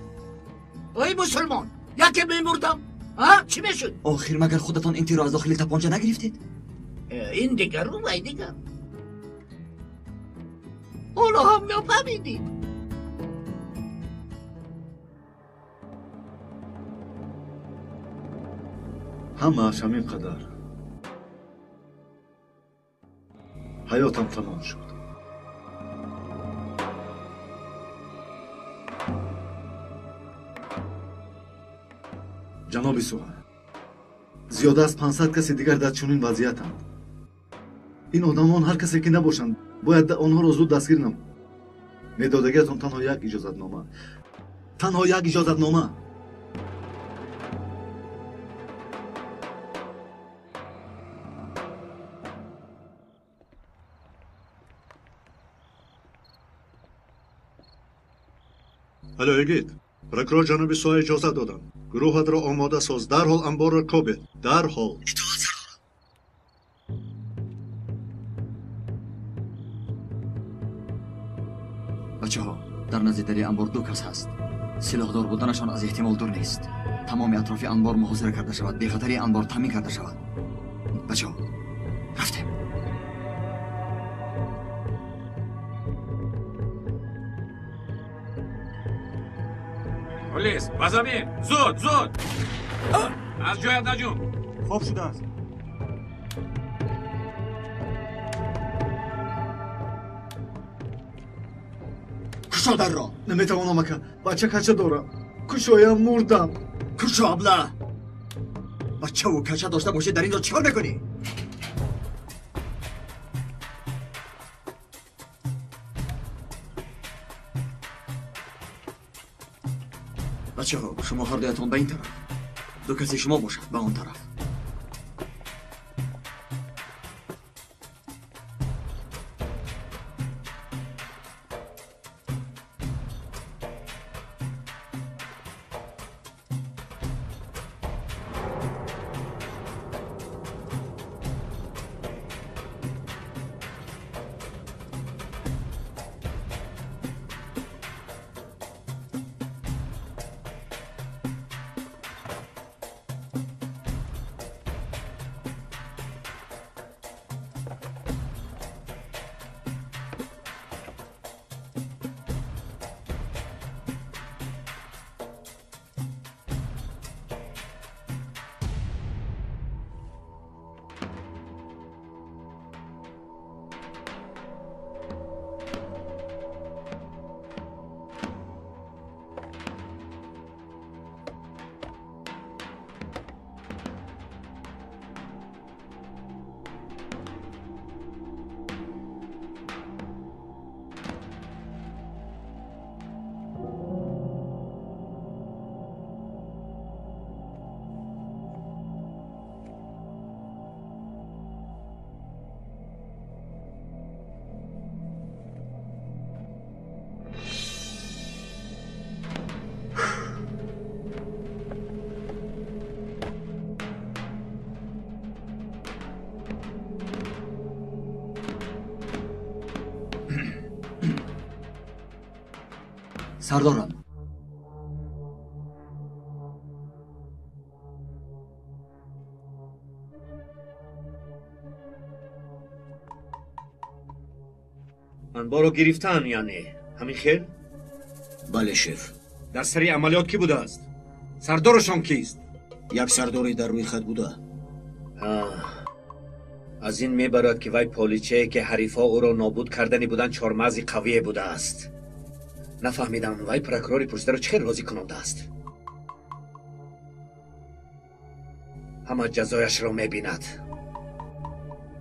Ой мусулмон, яке мемурдам. А, чӣ мешуд? Охир магар худатон ин тирро аз дохили тапонча нагирифтед? Ин дигару вай дигар. Ҳоло ҳам нафаҳмидӣ. Ҳамааш ҳамин қадар. Ҳаётам тамом шуд. Ҷаноби Суҳа, зиёда аз 500 каси дигар дар чунин вазъиятанд. Ин одамон ҳар касе ки набошанд, бояд онҳоро зуд дастгир намуд. Медодагиатон танҳо як иҷозатнома. Танҳо як иҷозатнома. Алло, Йигит, прокурор ҷаноби Суҳа иҷозат доданд. Гурӯҳатро омода соз, дарҳол анборро кобед, дарҳол. Итоат, сардорам. Бачаҳо, дар назди дари анбор ду кас ҳаст. Силоҳдор буданашон аз эҳтимол дур нест. Тамоми атрофи анбор муҳосира карда шавад, бехатарии анбор таъмин карда шавад. Бачаҳо, рафтем. Полис, ба замин! Зуд, зуд! Аз ҷоят наҷум! Хоб шудааст. Кушо дарро! Наметавонам, ака. Бача кача дорам. Кушоям, мурдам. Кушо, абла! Бачаву кача дошта бошӣ, дар ин ҷо чӣ кор мекунӣ? Бачаҳо, шумо ҳар дуятон ба ин тараф, ду каси шумо бошад ба он тараф. Сардорам. Анборо гирифтан яъне ҳамин хел? Бале, шеф. Дар сари амалиёт кӣ будааст? Сардорашон кист? Як сардоре дар рӯйхат буда. Аз ин мебарад ки вай поличае ки ҳарифҳо ӯро нобуд кардани буданд чормағзи қавие будааст. Нафаҳмидам вай прокурори пурсидаро чӣ хел розӣ кунондааст. Ҳама ҷазояшро мебинад.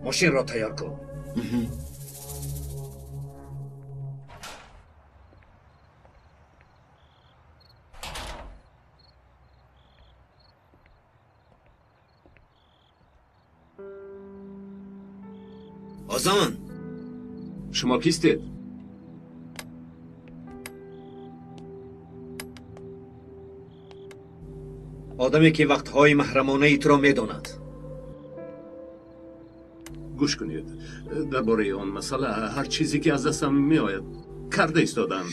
Мошинро тайёр кун. Озон! Шумо кистед? Одаме ки вақтҳои маҳрамонаи туро медонад. Гӯш кунед, дар бораи он масъала ҳар чизе ки аз дастам меояд карда истодам.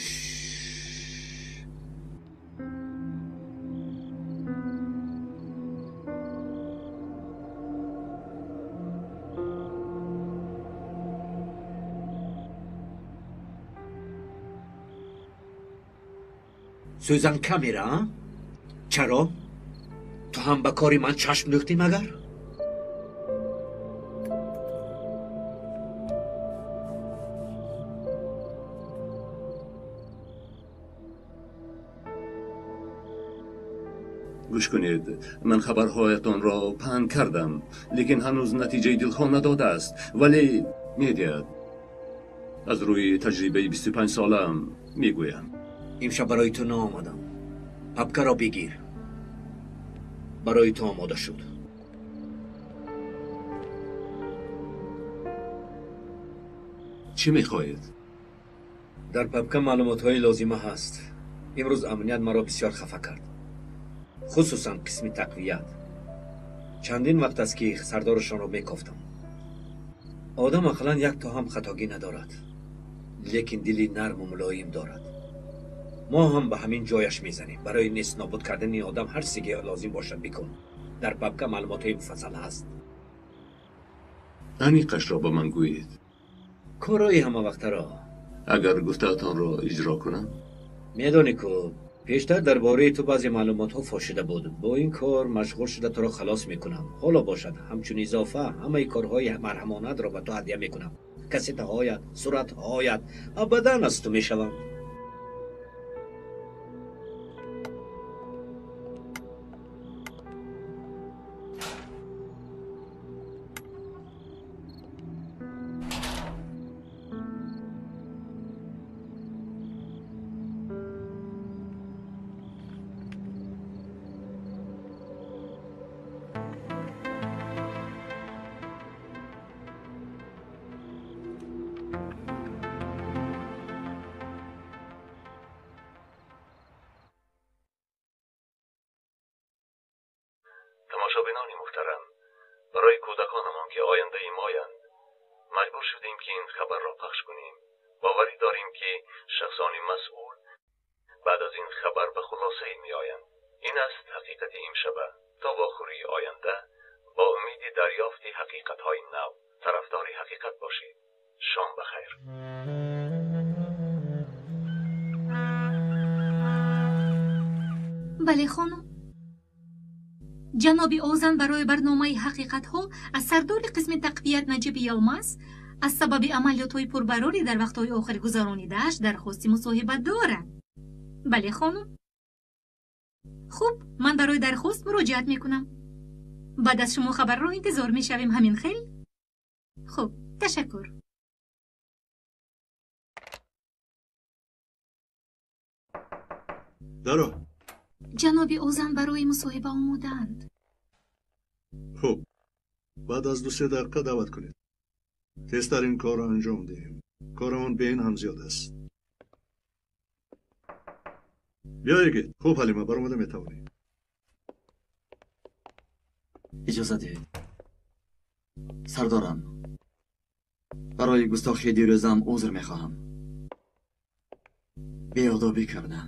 Сӯзан камера, чаро? Ту ҳам ба кори ман чашм дӯхтӣ магар? Гӯш кунед, ман хабарҳоятонро паҳн кардам, лекин ҳанӯз натиҷаи дилхоҳ надодааст, вале медиҳад. Аз рӯи таҷрибаи 25 солаам мегӯям. Имшаб барои ту наомадам. Папкаро бигир. Барои ту омода шуд. Чӣ мехоҳед? Дар папка маълумотҳои лозима ҳаст. Имрӯз амният маро бисёр хафа кард. Хусусан қисми тақвият. Чандин вақт аст ки сардорашонро мекофтам. Одам ақаллан як то ҳам хатогӣ надорад, лекин дили нарму мулоим дорад. Мо ҳам ба ҳамин ҷояш мезанем. Барои нест нобуд кардани одам ҳар чизе ки лозим бошад бикун. Дар папка маълумотҳои муфассал ҳаст. Аниқашро ба ман гӯед. Корҳои ҳамавақтаро. Агар гуфтаатонро иҷро кунам? Медонӣ ку, пештар дар бораи ту баъзе маълумотҳо фош шуда буд. Бо ин кор машғул шуда туро халос мекунам. Ҳоло бошад, ҳамчун изофа ҳамаи корҳои марҳамонатро ба ту ҳадя мекунам. Кассетаҳоят, суратҳоят абадан аз ту мешаванд. Тамошобинони муҳтарам, барои кӯдаконамон ки ояндаи моянд, маҷбур шудем ки ин хабарро пахш кунем. Боварӣ дорем ки шахсони масъул баъд аз ин хабар ба хулосае меоянд. Ин аст ҳақиқати имшаба. То вохӯрии оянда бо умеди дарёфти ҳақиқатҳои нав, тарафдори ҳақиқат бошед. Шом бахайр. Бале хонум. Ҷаноби Озан барои барномаи ҳақиқатҳо аз сардори қисми тақвият Наҷиби Йилмаз аз сабаби амалиётҳои пурбарорӣ дар вақтҳои охир гузаронидааш дархости мусоҳиба дорад. Бале хонум. Хуб, ман барои дархост муроҷиат мекунам. Баъд аз шумо хабарро интизор мешавем, ҳамин хел? Хуб, ташаккур. Даро. Ҷаноби Озан барои мусоҳиба омодаанд. Хуб, баъд аз 2-3 дақиқа даъват кунед. Тезтар ин корро анҷом диҳем. Корамон бе ин ҳам зиёд аст. Биё Игит. Хуб Ҳалима, баромада метавонӣ. Иҷоза диҳед. Сардорам, барои густохии дирӯзам узр мехоҳам. Беодобӣ кардам.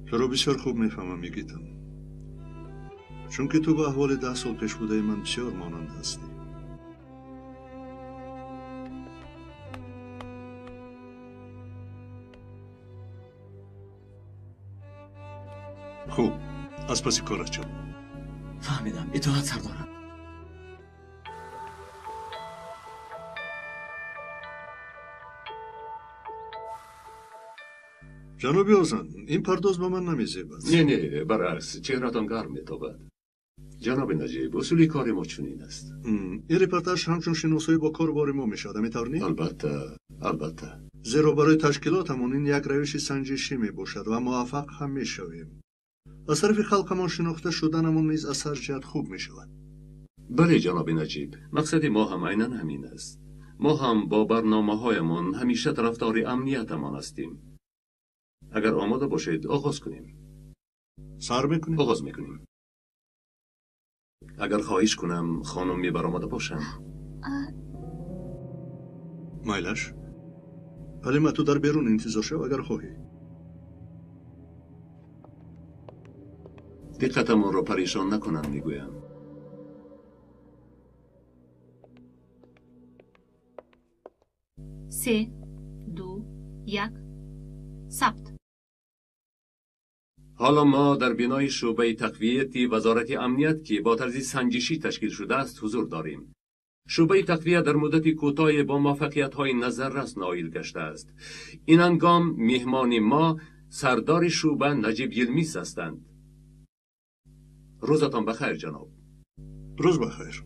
Туро бисёр хуб мефаҳмам, Игитам. Чунки ту ба аҳволи 10 сол пеш будаи ман бисёр монанд ҳастӣ. Хуб, аз паси корат шав. Фаҳмидам, итоат сардорам. Ҷаноби Озан, ин пардоз ба ман намезебад. Не, не, баръакс, чеҳратон гарм метобад. Ҷаноби Наҷиб, усули кори мо чунин аст. Ин репортаж ҳамчун шиносоӣ бо корубори мо мешавад, ҳамин не? Албатта, албатта. Зеро барои ташкилотамон ин як равиши санҷишӣ мебошад ва муваффақ ҳам мешавем. Аз тарафи халқамон шинохта шуданамон низ аз ҳар ҷиҳат хуб мешавад. Бале, ҷаноби Наҷиб, мақсади мо ҳам айнан ҳамин аст. Мо ҳам бо барномаҳоямон ҳамеша тарафдори амниятамон ҳастем. Агар омода бошед, оғоз кунем. Сар мекунем? Оғоз мекунем. Агар хоҳиш кунам, хонум мебаромада бошанд. Майлаш. Ҳалима, ту дар берун интизор шав, агар хоҳӣ. Диққатамонро парешон накунанд, мегӯям. Се, ду, як, сабт. Ҳоло мо дар бинои шӯъбаи тақвияти вазорати амният ки бо тарзи санҷишӣ ташкил шудааст ҳузур дорем. Шӯъбаи тақвият дар муддати кӯтоҳе бо муваффақиятҳои назаррас ноил гаштааст. Ин ҳангом меҳмони мо сардори шӯъба Наҷиб Йилмиз ҳастанд. Рӯзатон бахайр, ҷаноб. Рӯз бахайр.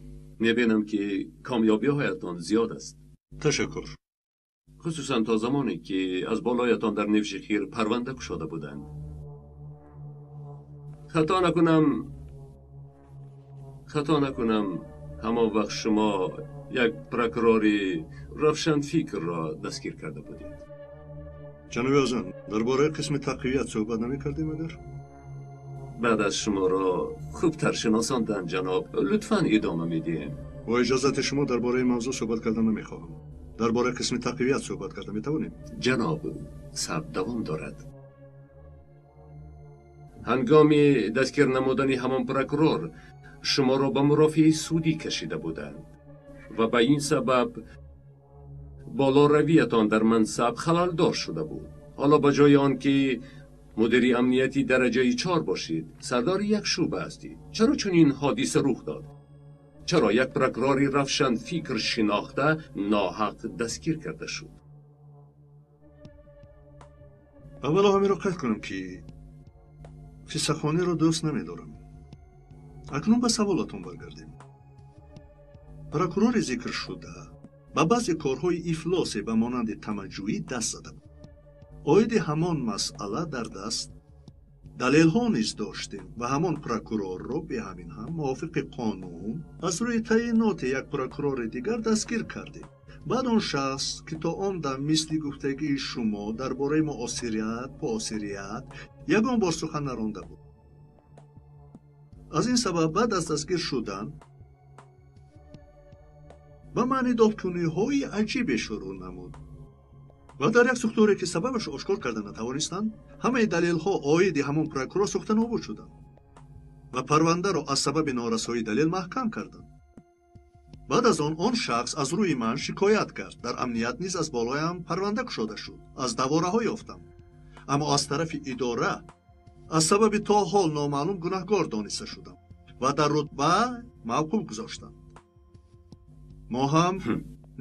Мебинам ки комёбиҳоятон зиёд аст. Ташаккур. Хусусан то замоне ки аз болоятон дар Невшехир парванда кушода буданд. Хато накунам, ҳамон вақт шумо як прокурори равшанфикрро дастгир карда будед. Ҷаноби Озан, дар бораи қисми тақвият суҳбат намекардем агар? Баъд аз шуморо хубтар шиносондан, ҷаноб, лутфан идома медиҳем. Бо иҷозати шумо дар бораи мавзӯъ суҳбат кардан намехоҳам. Дар бораи қисми тақвият суҳбат карда метавонем? Ҷаноб, сабр давом дорад. Ҳангоми дастгир намудани ҳамон прокурор шуморо ба мурофиаи судӣ кашида буданд ва ба ин сабаб болоравиятон дар мансаб халалдор шуда буд. Ҳоло ба ҷои он ки мудири амнияти дараҷаи 4 бошед, сардори як шӯъба ҳастед. Чаро чунин ҳодиса рух дод? Чаро як прокурори равшанфикр шинохта ноҳақ дастгир карда шуд? Аввало ҳаминро қайд кунам ки қиссахониро дӯст намедорам. Акнун ба саволатон баргардем. Прокурори зикршуда ба баъзе корҳои ифлосе ба монанди тамаҷӯӣ даст зада буд. Оиди ҳамон масъала дар даст далелҳо низ доштем ва ҳамон прокурорро бе ҳамин ҳам мувофиқи қонун аз рӯи таъиноти як прокурори дигар дастгир кардем. Баъд он шахс, ки то он дам мисли гуфтагии шумо дар бораи муосирият, поосирият ягон бор сухан наронда буд. Аз ин сабаб баъд аз дастгир шудан ба маънидодкуниҳои аҷибе шурӯъ намуд ва дар як сӯхторе, ки сабабашро ошкор карда натавонистанд, ҳамаи далелҳо оиди ҳамон прокурор сӯхта нобуд шуданд ва парвандаро аз сабаби норасоии далел маҳкам карданд. Баъд аз он он шахс аз рӯи ман шикоят кард. Дар амният низ аз болоям парванда кушода шуд. Аз давораҳо ёфтам. Аммо аз тарафи идора аз сабаби то ҳол номаълум гунаҳгор дониста шудам ва дар рутба мавқуф гузоштанд. Мо ҳам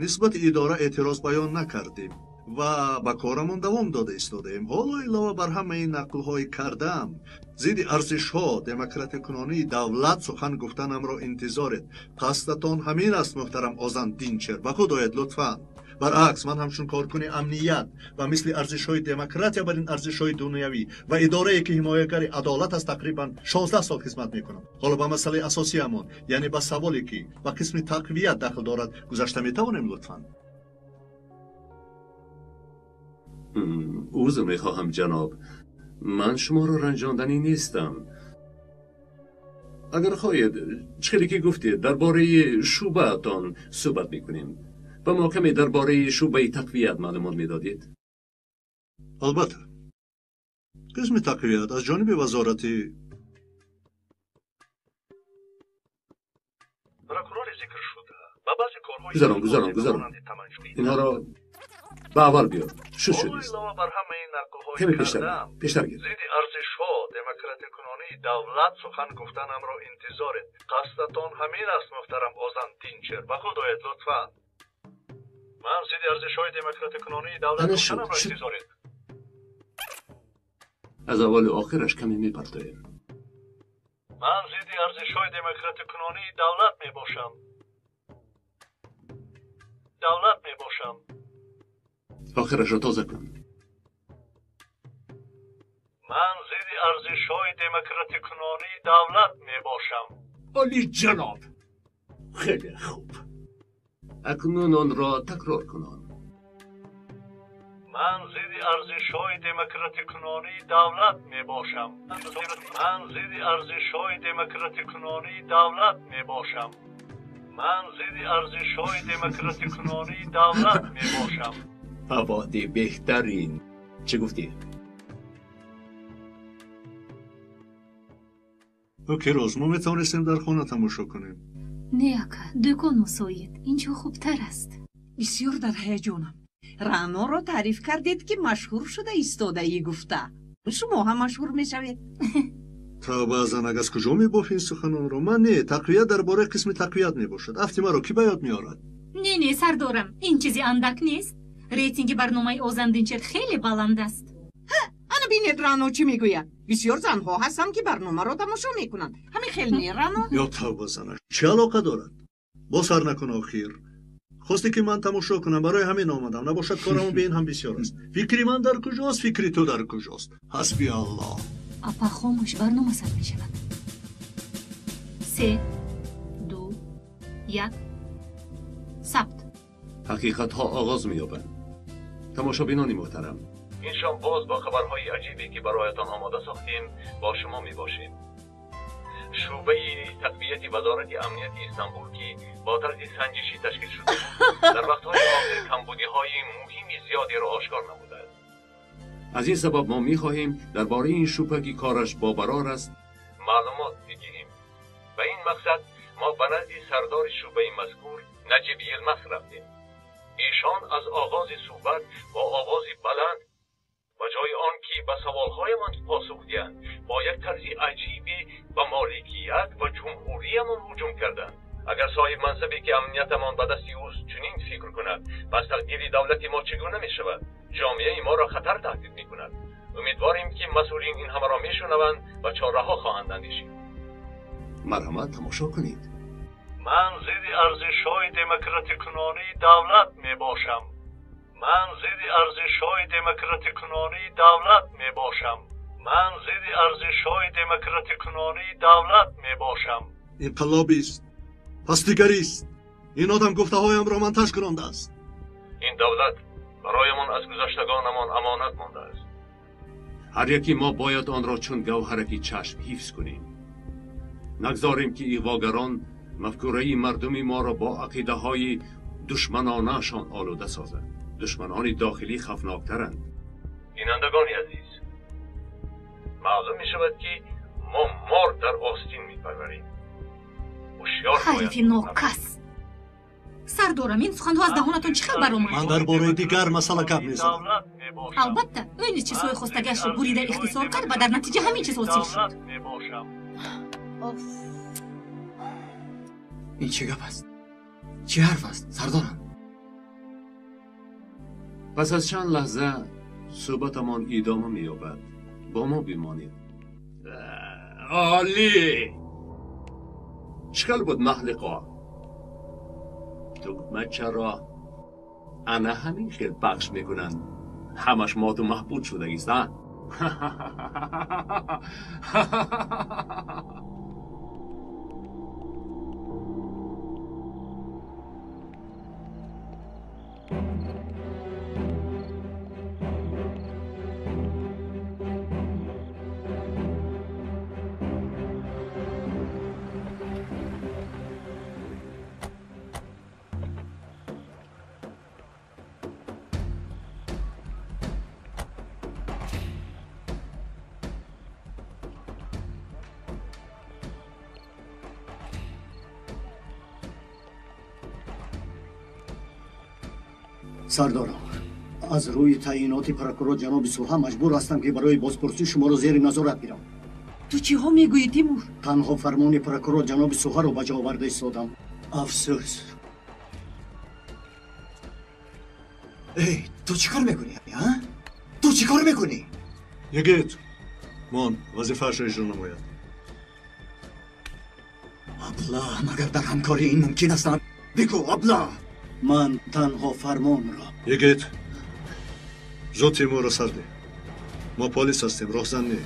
нисбати идора эътироз баён накардем ва ба корамон давом дода истодаем. Ҳоло илова бар ҳамаи нақлҳои кардаам, зидди арзишҳо, демократикунонии давлат сухан гуфтанамро интизоред. Қасдатон ҳамин аст, муҳтарам Озан Динчер. Ба худ оед лутфан. Баръакс, ман ҳамчун коркуни амният ва мисли арзишҳои демократия бар ин арзишҳои дунявӣ ва идорае, ки ҳимоягари адолат аст, тақрибан 16 сол хизмат мекунам. Ҳоло ба масъалаи асосиамон, яъне ба саволе, ки ба қисми тақвият дахл дорад, гузашта метавонем лутфан? Узр мехоҳам, ҷаноб, ман шуморо ранҷонданӣ нестам. Агар хоҳед, чӣ хеле ки гуфтед, дар бораи шӯъбаатон суҳбат мекунем. Ба мо каме дар бораи шӯъбаи тақвият маълумот медодед? Албатта. Қисми тақвият аз ҷониби вазорати прокурори зикршуда ба баъзе корҳои гузарон, гузарон, гузарон. Инҳоро ба аввал биёр. Шуд шудист. Илова бар ҳамаи нақлҳои Каме пештар, кардаам, пештар гир. зидди арзишҳо, демократикунонии давлат сухан гуфтанамро интизоред. Қасдатон ҳамин аст, муҳтарам Озан Динчер. Ба худ оед лутфан. Ман зидди арзишҳои демократикунонии давлат Ана шуд, гуфтанамро шуд. интизоред. Аз аввалу охираш каме мепартоем. Ман зидди арзишҳои демократикунонии давлат мебошам. Давлат мебошам. Охирашро тоза кун. Ман зидди арзишҳои демократикунонии давлат мебошам. Оли ҷаноб, хеле хуб. Акнун онро такрор кунон. Ман зидди арзишҳои демократикунонии давлат мебошам. Ман зидди арзишҳои демократикунонии давлат мебошам. Ман зидди арзишҳои демократикунонии давлат мебошам. Фаводи беҳтарин. Чӣ гуфтӣ? Окей, роз, мо метавонистем дар хона тамошо кунем. Не, ака, дӯкон мусоид. Инҷо хубтар аст. Бисёр дар ҳаяҷонам. Раъноро таъриф кардед, ки машҳур шуда истодаӣ гуфта. Шумо ҳам машҳур мешавед. Тавба, занак, аз куҷо мебофӣ ин суханонро? Ман не, тақвият дар бораи қисми тақвият мебошад. Афти маро кӣ ба ёд меорад? Не, не, сардорам, ин чизи андак нест. Рейтинги барномаи Озан Динчер хеле баланд аст. Ана бинед, Раъно чӣ мегӯяд. Бисёр занҳо ҳастанд, ки барномаро тамошо мекунанд. Ҳамин хел не, Раъно? Ё тавба, занак, чӣ алоқа дорад? Бо сар накун. Охир хосте, ки ман тамошо кунам, барои ҳамин омадам. Набошад, корамон бе ин ҳам бисёр аст. Фикри ман дар куҷост, фикри ту дар куҷост? Ҳасби Аллоҳ. Апа, хомӯш, барнома сар мешавад. Се, ду, як, сабт. Ҳақиқатҳо оғоз меёбанд. Тамошобинони муҳтарам, ин шом боз бо хабарҳои аҷибе, ки бароятон омода сохтем, бо шумо мебошем. Шӯъбаи тақвияти вазорати амнияти Истанбул, ки бо тарзи санҷишӣ ташкил шуда буд, дар вақтҳои охир камбудиҳои муҳими зиёдеро ошкор намудааст. Аз ин сабаб мо мехоҳем дар бораи ин шӯъба, ки кораш бобарор аст, маълумот бигирем. Ба ин мақсад мо ба назди сардори шӯъбаи мазкур Наҷиб Йилмаз рафтем. Эшон аз оғози суҳбат бо овози баланд, ба ҷои он ки ба саволҳоямон посух диҳанд, бо як тарзи аҷибе ба моликият ва ҷумҳуриямон ҳуҷум карданд. Агар соҳиб мансабе, ки амниятамон ба дасти ӯст, чунин фикр кунад, пас тақдири давлати мо чӣ гуна мешавад? Ҷомеаи моро хатар таҳдид мекунад. Умедворем, ки масъулин ин ҳамаро мешунаванд ва чораҳо хоҳанд андешид. Марҳамат, тамошо кунед. Ман зидди арзишҳои демократикунонии давлат мебошам. Ман зидди арзишҳои демократикунонии давлат мебошам. Ман зидди арзишҳои демократикунонии давлат мебошам. Инқилобист, пас дигарист. Ин одам гуфтаҳоямро монтаж кунондааст. Ин давлат бароямон аз гузаштагонамон амонат мондааст. Ҳар яки мо бояд онро чун гавҳараки чашм ҳифз кунем. Нагзорем ки иғвогарон мафкураи мардуми моро бо ақидаҳои душманонаашон олуда созанд. Душманони дохилӣ хавфноктаранд. Бинандагони азиз, маълум мешавад ки мо мор дар остин мепарварем. Ҳушёр ҳарифи нокас. Сардорам, ин суханҳо аз даҳонатон чӣ хел баромад? Ман дар бораи дигар масъала гап мезанам. Албатта, ӯ низ чизҳои хостагиашро бурида ихтисор кард ва дар натиҷа ҳамин чиз ҳосил шуд. Ин чӣ гап аст? Чӣ ҳарф аст, сардорам? Пас аз чанд лаҳза суҳбатамон идома меёбад. Бо мо бимонед. Олӣ! Чӣ хел буд маҳлиқо? Тугмачаро ана ҳамин хел пахш мекунанд. Ҳамаш моту маҳбуд шудагист, а? Сардорам, аз рӯи таъиноти прокурор ҷаноби Суҳа маҷбур ҳастам ки барои бозпурсӣ шуморо зери назорат гирам. Ту чиҳо мегӯӣ, Тимур? Танҳо фармони прокурор ҷаноби Суҳаро ба ҷо оварда истодам. Афсӯс. Эй, ту чӣ кор мекунӣ, а? Ту чӣ кор мекунӣ? Йигит, мон вазифаашро иҷро намояд. Абла, магар дар ҳамкорӣ ин мумкин аст? Бигӯ, абла! Ман танҳо фармонро. Йигит, зуд Тимурро сар деҳ. Мо полис ҳастем, роҳзан не.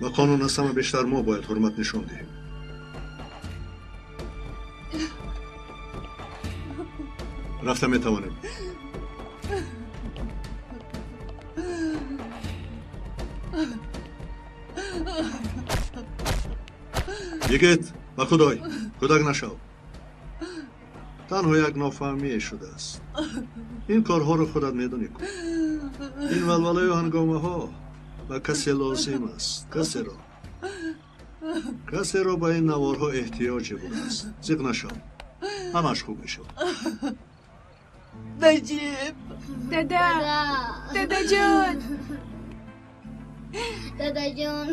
Ба қонун аз ҳама бештар мо бояд ҳурмат нишон диҳем. Рафта метавонем. Йигит, ба худой, кӯдак нашав. Танҳо як нофаҳмие шудааст. Ин корҳоро худат медонӣ ку. Ин валвалаю ҳангомаҳо ба касе лозим аст. Касеро. Касеро ба ин наворҳо эҳтиёҷе будааст. Зиқ нашав. Ҳамаш хуб мешавад. Наҷиб! Дада! Дадаҷон! Дадаҷон!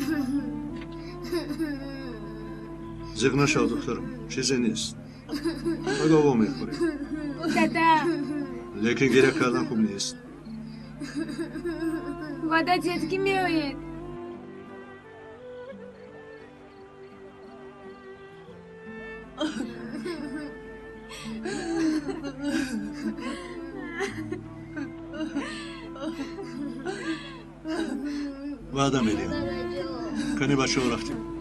Зиқ нашав, духтарам. Чизе нест. Ба мехӯрем. Дада! Лекин гиря кардан хуб нест. Ваъда диҳед ки меоед. Ваъда медиҳам. Кани бачаҳо, рафтем.